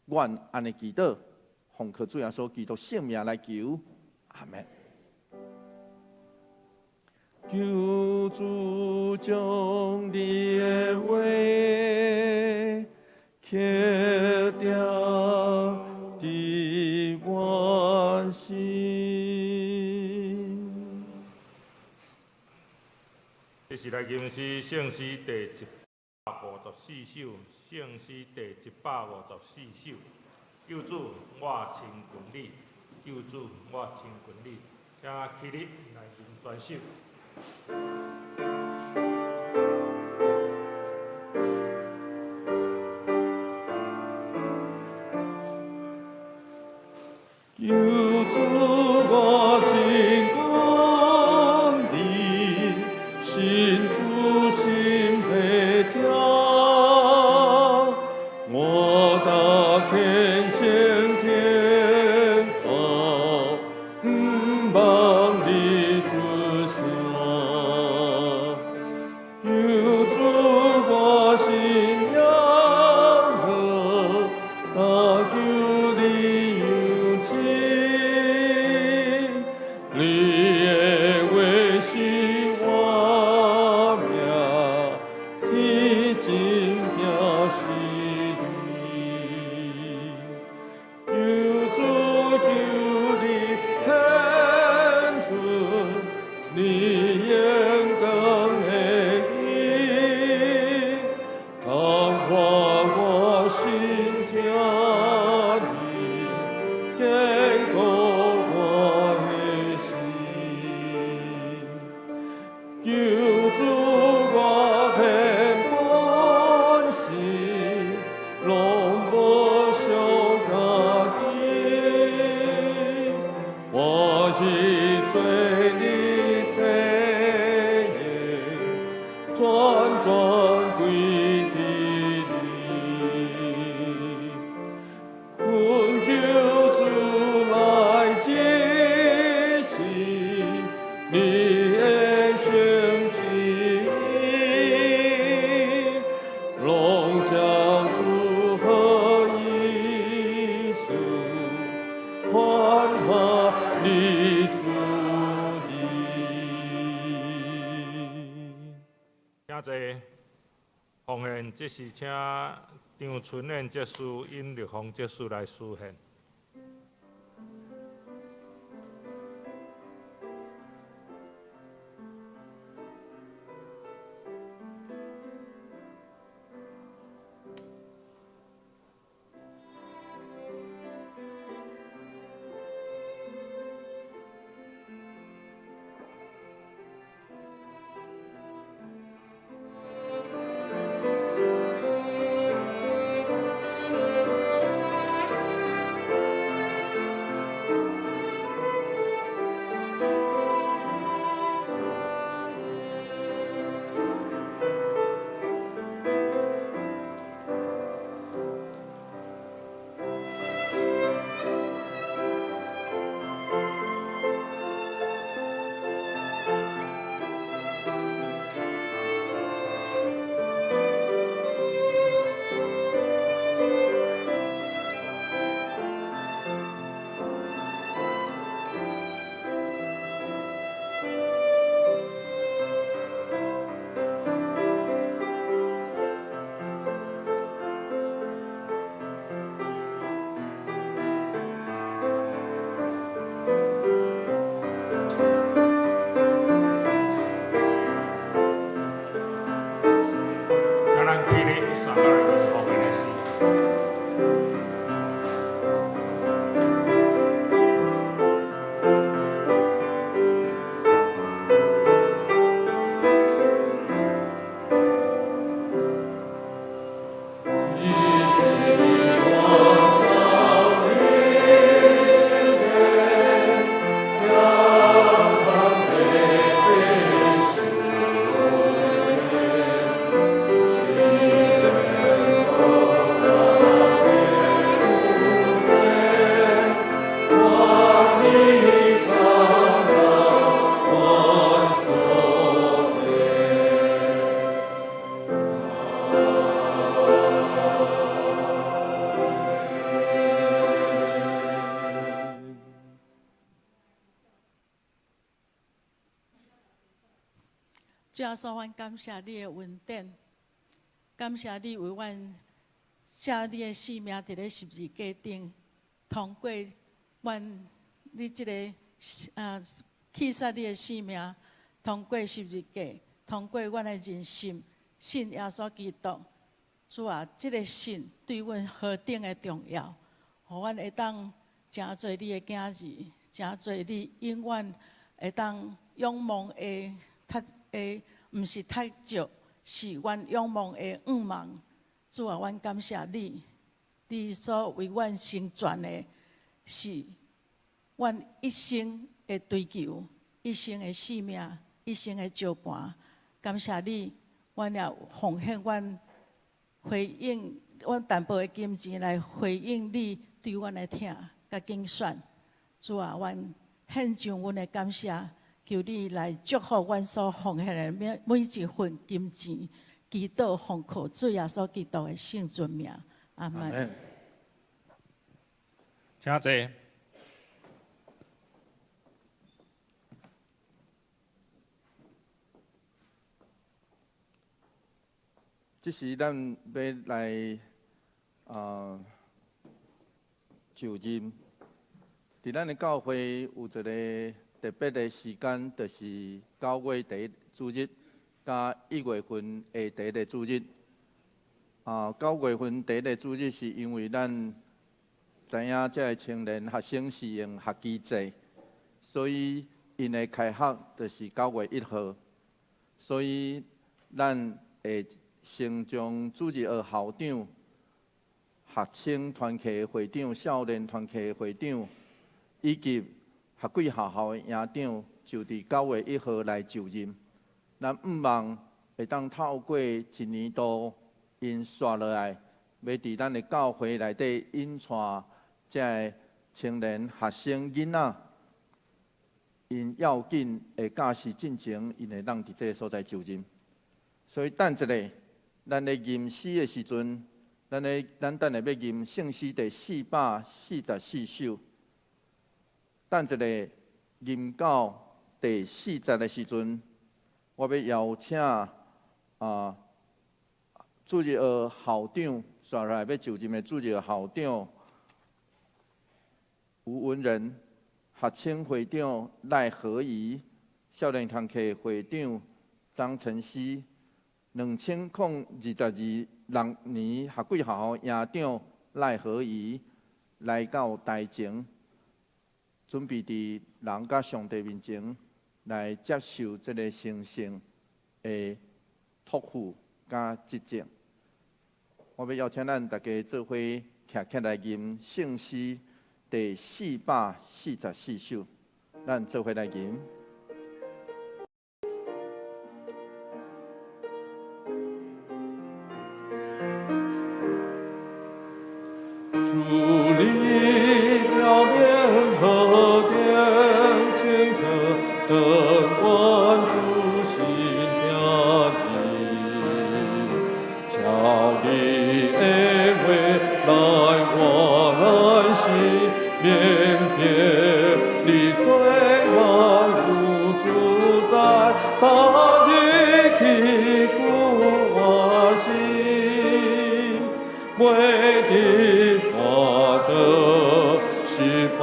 阮按呢祈禱，奉靠主耶穌基督聖名來求，阿門。求主將你的話刻釘佇我心。這是來吟詩聖詩第154首，聖詩第154首。救主，我親近你；救主，我親近你。請起立來吟全首。求主我親近你，心主心袂疼，我搭天上天堂，毋望你出聲。求主我心仰望，但求你有情，你的話是我命，天真正是你。求主求你顯出你應當的義，感化我心疼你，堅固我的心。求主我獻本身，攏無惜家己，歡喜做你祭獻，全全歸佇你。懇求主來指示你的聖旨意，攏將主好意思。奉獻這是請張春燕執事、尹立峰執事來司獻。請咱起立，三個來吟奉獻的詩。主耶穌，阮感謝你的恩典，感謝你為阮捨你的性命佇咧十字架頂，通過阮你這個棄殺你的性命，通過十字架，通過阮的認信，信耶穌基督。主啊，這個信對阮何等的重要，予阮會當成做你的囝兒，成做你永遠會當仰望的。較的，毋是太少，是阮仰望的願望。主啊，阮感謝你，你所為阮成全的，是阮一生的追求，一生的性命，一生的相伴。感謝你，阮也奉獻阮回應阮淡薄的金錢來回應你對阮的疼佮揀選。主啊，阮獻上阮的感謝。求你來祝福阮所奉獻的每一份金錢，祈禱奉靠主耶穌基督的聖尊名，阿門。請坐。這時咱欲來就任，佇咱的教會有一个特別的時間，就是9月第一主日佮1月份的第一个主日。9月份第一个主日是因為咱知影這个青年學生是用學期制，所以𪜶的開學就是9月1號，所以咱會先將主日學校長、學生團契會長、少年團契會長以及學幾學校的營長，就佇9月1號來就任。咱向望會當透過一年度，𪜶紲落來，欲佇咱的教會內底引帶這个青年學生囡仔，𪜶要緊的教士進前，𪜶會當佇這个所在就任。所以等一下，咱咧吟詩的時陣，咱等下欲吟聖詩第444首。等一下吟到第四節的時陣，我欲邀請主日學校長，紲來欲就任的主日學校長吳文仁，學青會長賴和儀，少年團契會長張晨曦，2022年學貴學校營長賴和儀來到台前，準備佇人佮上帝面前來接受這个神聖的託付佮職責。我欲邀請咱大家做伙徛起來吟聖詩第444首，咱做伙來吟。主你表面何等清澈，燈關注心聽你，敲你的話來我來心，免別你罪萬無主宰，大日去顧我心，袂得我的失敗，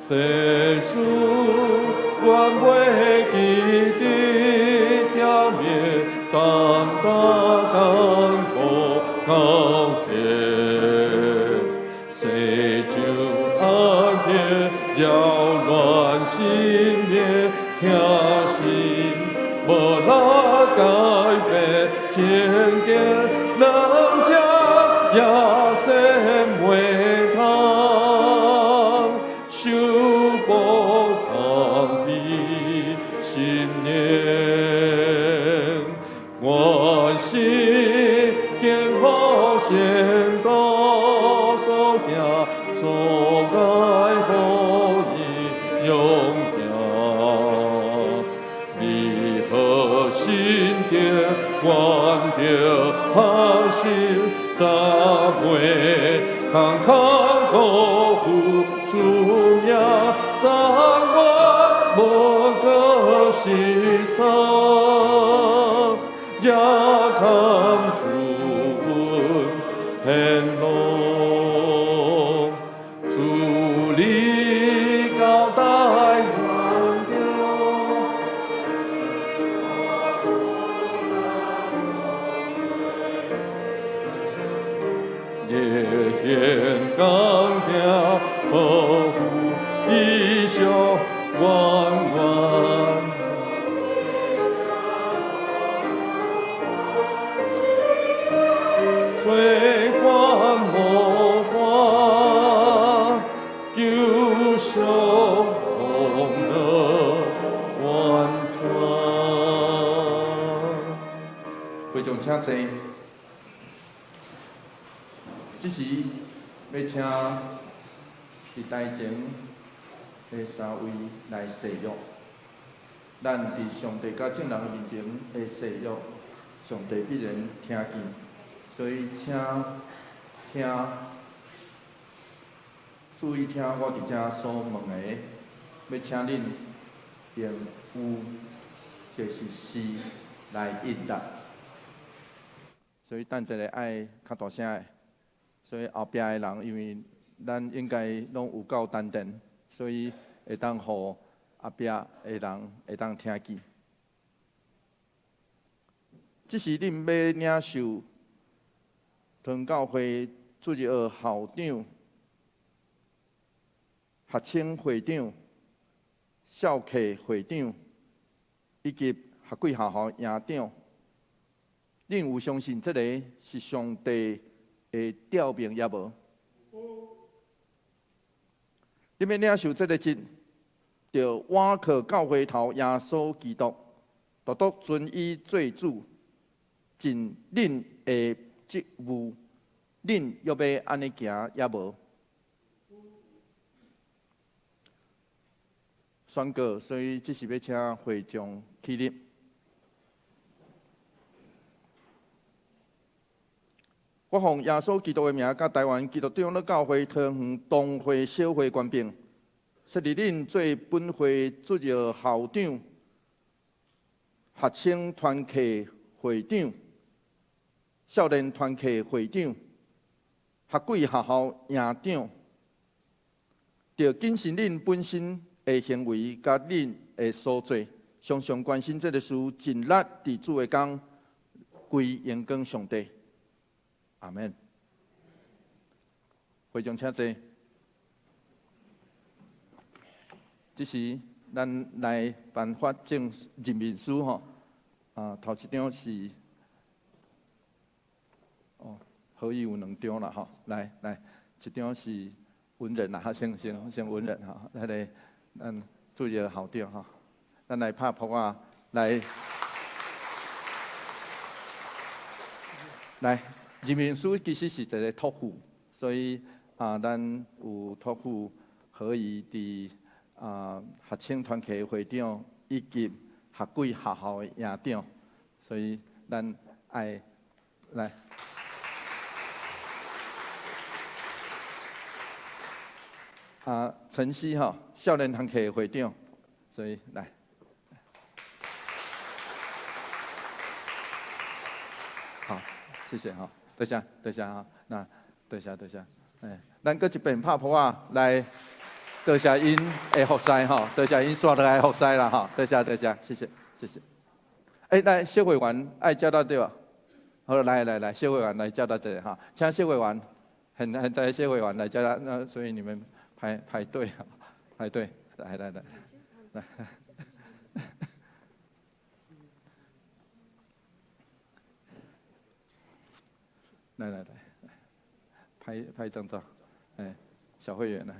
世事願袂記得踮面，擔擔擔無高興，世上暗天擾亂心念，疼心無力改變情景，能將野生袂通，修補空悲心念，我是健好仙道所行，阻礙予伊勇行，你何心定，願著學習，怎袂空空辜負主名，怎願無過失錯，也堪主恩顯露，主你交代阮着。熱現剛強，保護義相遠遠。罪關無法，救贖功德完全。會眾請坐。這時欲請佇台前的三位來誓約。咱佇上帝佮眾人的面前的誓約，上帝必然聽見。所以請聽，注意聽我佇遮所問的，欲請恁用有，就是是來應答。所以等一下愛較大聲的。所以後壁的人，因為咱應該攏有夠丹田，所以會當予後壁的人會當聽見。這是恁欲領受桃園教會主日學校長、學青會長、少契會長以及學貴學校營長。恁有相信這個是上帝的調命抑無？恁欲領受這个職，著倚靠教會頭耶穌基督，獨獨尊伊做主，盡恁的職務，恁欲欲按呢行抑無？宣告，所以這是欲請會眾起立。我奉耶穌基督的名，佮台灣基督長老教會桃園東會小會權柄，設立恁做本會主日學校長、學青團契會長。少年团契会长，学贵学校营长，著谨慎恁本身的行为，佮恁的所做，常常关心這个事，盡力佇主的工，歸榮光上帝。阿門。會長請坐。這時，咱來頒發證任命書吼。啊，頭一張是，哦，可以有兩張啦吼。來來，一張是文人啦，先先先文人吼，來來，咱注意校長吼，咱來拍噗仔，來來，任命書其實是一個託付，所以啊，咱有託付可以佇啊學青團契會長以及學貴學校的營長，所以咱愛來。啊，陳曦吼，少年團契會長，所以來。好，謝謝哈，多謝多謝哈，那多謝多謝，哎，咱閣一遍拍噗仔來。多謝𪜶的服侍吼，多謝𪜶煞落來服侍啦吼，多謝多謝，謝謝謝謝。欸，來小會員愛叫到對吧？好，來來來，小會員來叫到這裡哈，請小會員，很很在小會員來叫到，那所以你們排排隊啊，排隊，來來來，來。來來來，拍拍張照，哎，小會員來。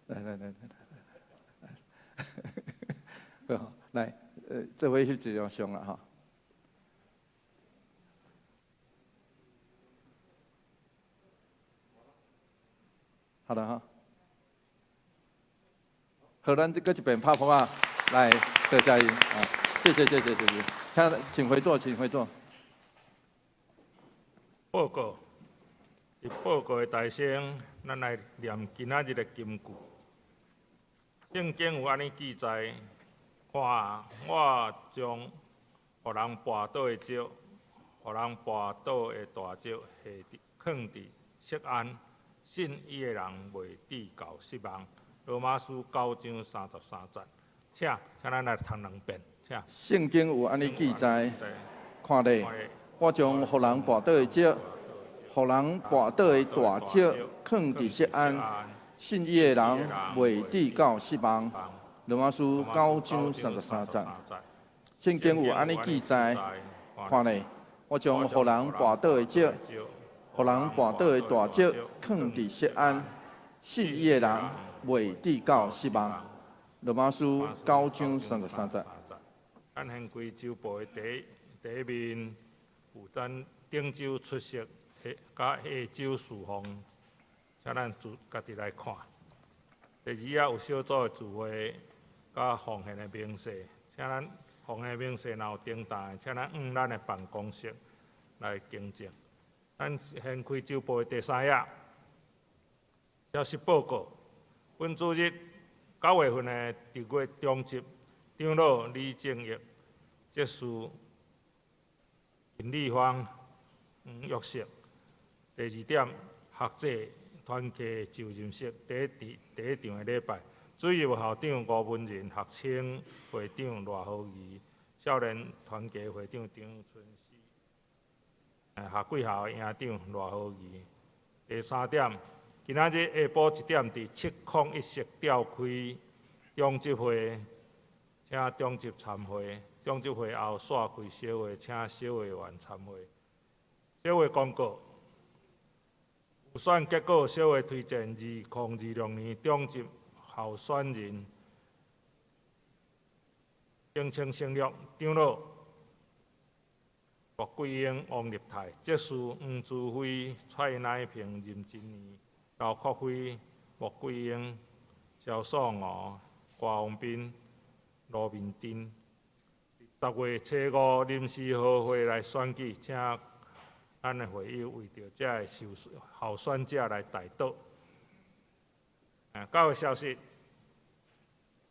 來來來來來，好，來，這位翕一張相啦哈。好了哈，好，咱這閣一遍拍噗仔，來，多謝伊，啊，謝謝謝謝謝謝，請請回座，請回座。報告，佇報告的大聲，咱來念今仔日的金句。聖經有按呢記載：看，我將予人跋倒的石，予人跋倒的大石下佇囥佇錫安，信伊的人袂致到失望。羅馬書9章33節，請，請咱來讀兩遍，請。聖經有按呢記載，看咧，我將予人跋倒的石，予人跋倒的大石囥佇錫安，信伊的人袂致到失望。羅馬書9章33節，聖經有按呢記載，看咧，我將予人跋倒的石，予人跋倒的大石囥佇錫安，信伊的人袂致到失望。羅馬書9章33節。咱現開週報的第第一面有咱頂週出席下佮下週事項，請咱自家己來看。第二頁有小組的聚會佮奉獻的明細，請咱奉獻明細若有訂單，請咱往咱的辦公室來更正。咱現開週報的第三頁，消息報告：本主日9月份的特月中執長老李正義、執事林麗芳、黃玉石。第二點，學者團契就任式第一第第一場的禮拜，主任校長吳文仁、學青會長賴和儀、少年團契會長張春熙、學貴校的營長賴和儀。第三點，今仔日下晡1點佇701室召開中執會，請中執參會。中執會後煞開小會，請小會員參會。小會公告，有選結果，小會推薦2026年中執候選人，名稱省略，長老郭桂英、王立泰，執事黃珠輝、蔡乃平、任真年、劉國輝、莫桂英、蕭素娥、郭宏斌、羅明珍。10月初5臨時合會來選舉，請咱的會友為著這个受候選者來代禱。教會消息，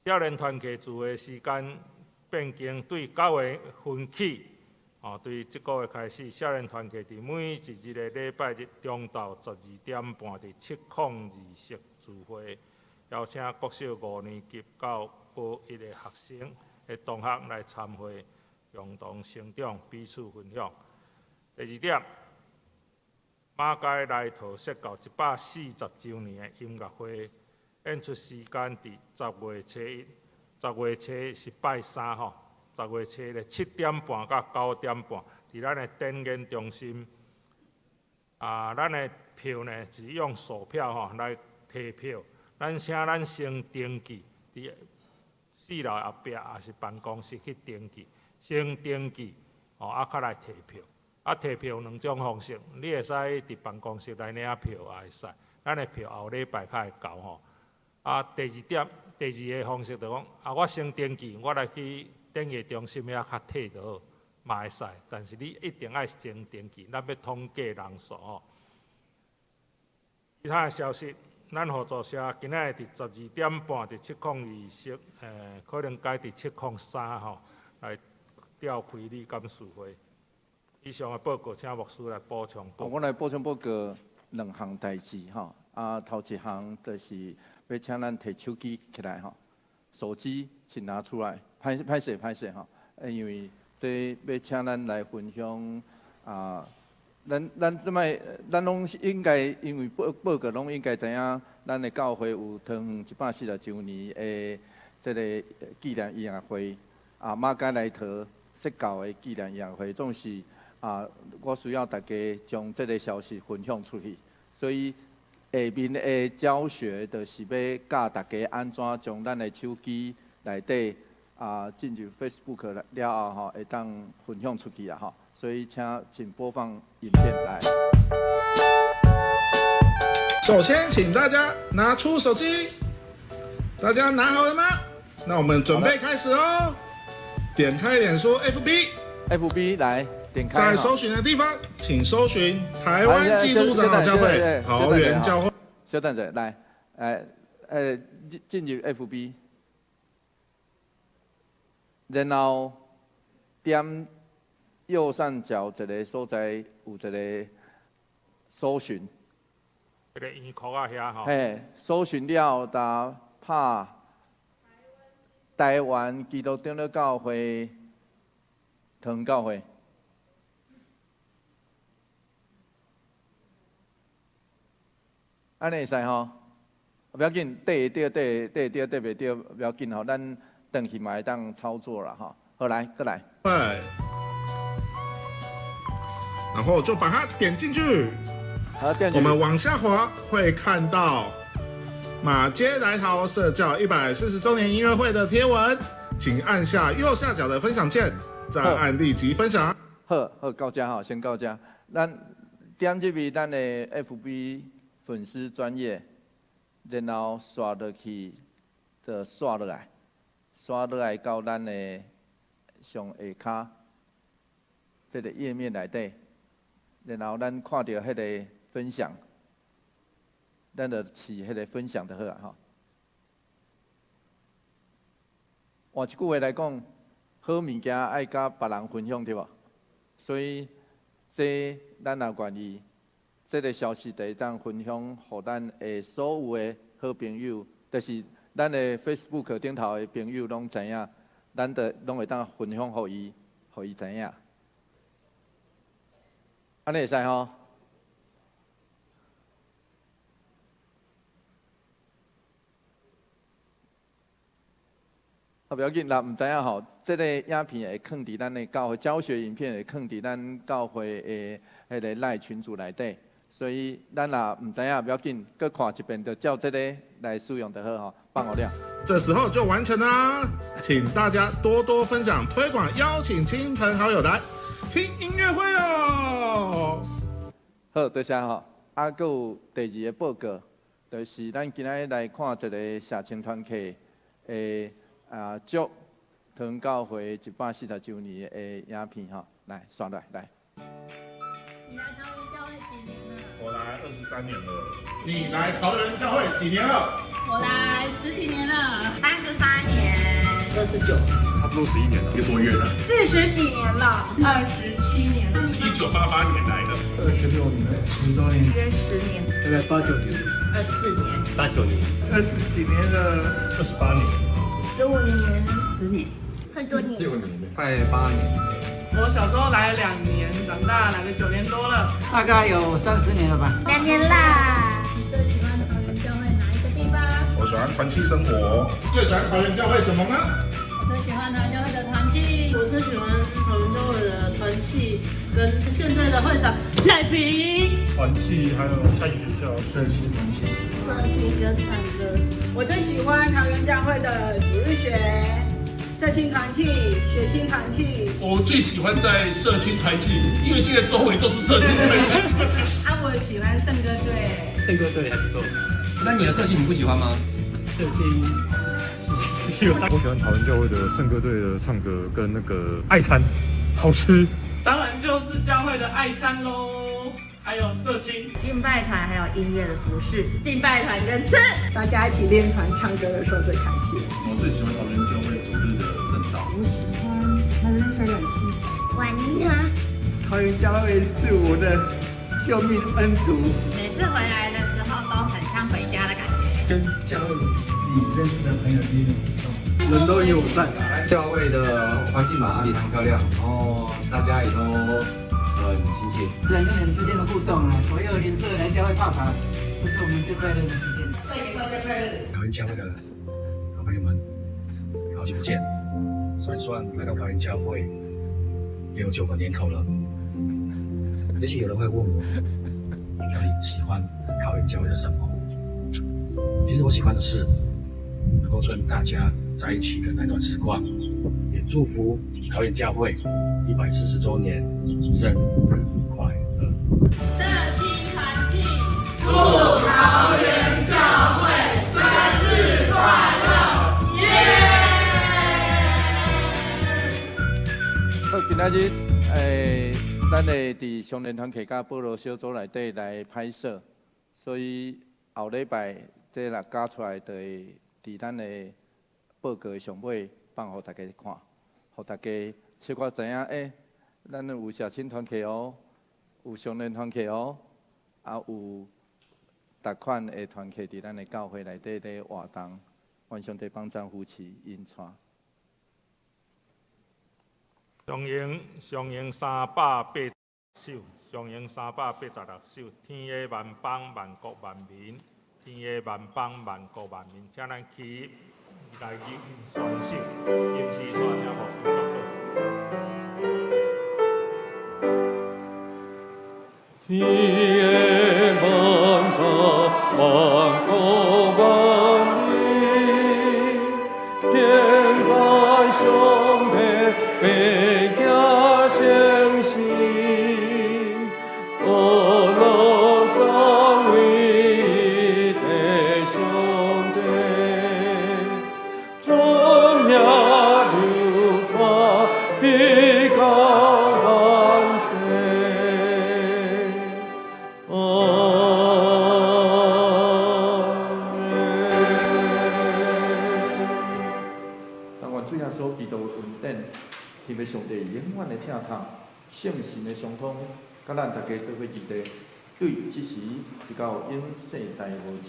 少年团契聚会时间变更，对9月份起，哦，对这个月开始，少年团契伫每一日的礼拜日中昼12点半，伫702室聚会，邀请国小五年级到高一的学生的同学来参会，共同成长，彼此分享。第二点，马偕来桃设教140周年的音乐会，演出时间伫10月初一，十月初一是拜三吼，十月初一的7点半到9点半，伫咱的展演中心。啊，咱的票呢是用索票吼来提票，咱请咱先登记，伫四楼后壁抑是办公室去登记，先登记，吼，啊，較來提票。啊，提票有两种方式，你會使佇辦公室來領票也會使，咱的票後禮拜較會到吼。啊，第二點，第二个方式就講，啊，我先登記，我來去展藝中心遐較提就好，嘛會使。但是你一定愛先登記，咱欲統計人數吼。其他的消息，咱互助社今仔日佇12點半佇702室，可能改佇703吼，來召開理監事會。以上的報告，請牧師來補充。我來補充報告兩項代誌吼。啊，頭一項就是欲請咱提手機起來吼，手機請拿出來，歹歹勢歹勢吼，因為這欲請咱來分享啊，咱這擺咱攏應該因為報告攏應該知影，咱的教會有桃園140周年的這个紀念音樂會，啊，馬偕來桃釋教的紀念音樂會，總是啊，我需要大家將這个消息分享出去，所以下面的教學就是欲教大家按怎將咱的手機內底啊進入 Facebook 了後吼，會當分享出去啊吼，所以請播放影片來。首先，請大家拿出手機，大家拿好了嗎？那我們準備開始哦。點開臉書 FB， FB 來點開。在搜尋的地方，請搜尋台灣基督長老教會桃園教會。稍等者，來，進入 FB，然後點右上角一个所在有一个搜尋。彼个圓箍仔遐吼。嘿，搜尋了，焦拍台灣基督長老教會桃園教會。按呢會使吼，無要緊，對會著，對對會著，對袂著，無要緊吼，咱轉去嘛會當操作啦吼。好，來，閣來。對，然後就把它點進去。好，點進去。我們往下滑會看到馬偕來桃設教140週年音樂會的貼文，請按下右下角的分享鍵，再按立即分享。好，好，到遮吼，先到遮。咱點入去咱的 FB 粉絲專頁，然後刷落去，就刷落來，刷落來到咱的上下跤這个頁面內底，然後咱看著彼个分享，咱就試彼个分享就好啊吼。換一句話來講，好物件愛佮別人分享對無？所以這咱若願意，這个消息就會當分享予咱的所有的好朋友，就是咱的 Facebook 頂頭的朋友攏知影，咱就攏會當分享予伊，予伊知影。按呢會使吼？啊，無要緊，若毋知影吼，這个影片會囥佇咱的教會教學影片會囥佇咱教會的彼个 LINE 群組內底，所以咱若毋知影，無要緊，閣看一遍，就照這个來使用就好吼。放予了。這時候就完成啦，請大家多多分享、推廣，邀請親朋好友來聽音樂會哦。好，多謝吼。啊，閣有第二个報告，就是咱今仔日來看一个社青團契的啊，祝桃園教會140周年的影片吼，來刷來來。你來桃園教會幾年了？我來23年了。你來桃園教會幾年了？我來十幾年了。33年。29。差不多11年了，1个多月了。40几年了，27年了。是1988年来的。26年，10多年。约10年。大概八九年。24年。八九年。20几年了。28年。15年。10年。很多年。6年。快8年。我小时候來了2年，長大來了9年多了。大概有30年了吧。2年啦。你最喜歡桃園教會哪一個地方？我喜歡團契生活。最喜歡桃園教會什麼呢？我最喜歡桃園教會的團契。我最喜歡桃園教會的團契，跟現在的會長賴平。團契還有下學校社青團契。社青跟唱歌。我最喜歡桃園教會的主日學。社青團契、學青團契。我最喜歡在社青團契，因為現在周圍都是社青團契。啊，我喜歡聖歌隊。聖歌隊還不錯。那你的社青你不喜歡嗎？社青喜歡。我喜歡桃園教會的聖歌隊的唱歌跟那個愛餐，好吃。當然就是教會的愛餐嘍，還有社青。敬拜團，還有音樂的服事。敬拜團跟吃，大家一起練團唱歌的時候最開心。我最喜歡桃園教會主日的證道。我喜歡桃園小兩期。玩啊！桃園教會是我的救命恩主。每次回來的時候都很像回家的感覺。跟教會裡認識的朋友之間互動，人都友善。教會的環境嘛，禮堂漂亮，然後大家也都很親切。人跟人之間的互動啊，左右鄰舍來教會泡茶，這是我們最快樂的時間。最快最快樂。桃園教會的好朋友們，好久不見。算一算，來到桃園教會也有9個年頭了。也許有人會問我，你到底喜歡桃園教會的什麼？其實我喜歡的是能夠跟大家在一起的那段時光。也祝福桃園教會140週年生日快樂！社青團契，祝桃園教會生日快樂！耶！好，今仔日，咱會佇雙連團契佮保羅小組內底來拍攝，所以後禮拜這若加出來，就會佇咱的報告的上尾放予大家看，予大家小可知影，咱有社青團契哦，有雙連團契哦，啊有逐款的團契佇咱的教會內底咧活動，願上帝幫贊扶持引帶。上榮上榮308首，上榮386首，天下萬邦萬國萬民，天下萬邦萬國萬民，請咱起來入宣首，金絲線請牧師祝禱。天下萬邦萬國萬民，敬拜上帝，白行聖事，阿羅三位一體上帝，尊名流傳比高萬世。阿門。但願主耶穌基督的恩典，天父上帝永遠的疼痛，聖神的相通，佮咱大家做伙伫咧，對這時直到永世代無盡。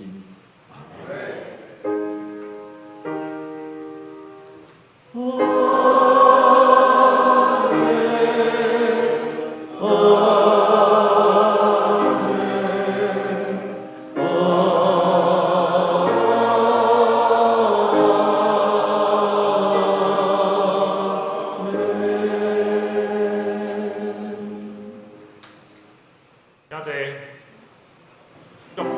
遮濟祝歌。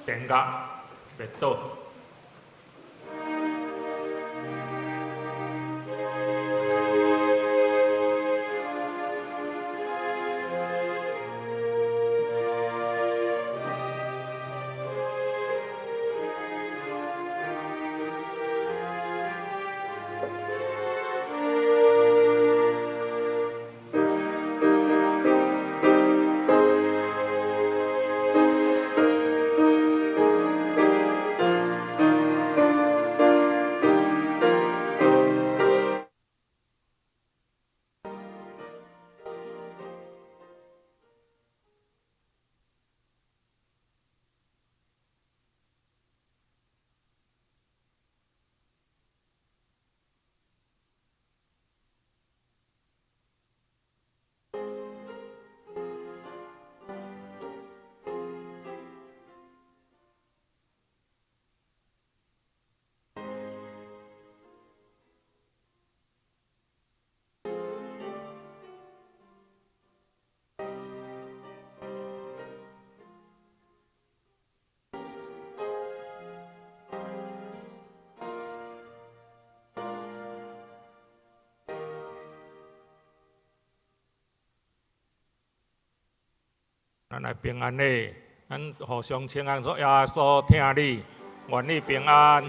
殿阁欲倒。咱來平安禮，咱互相請安，說耶穌疼你，願你平安。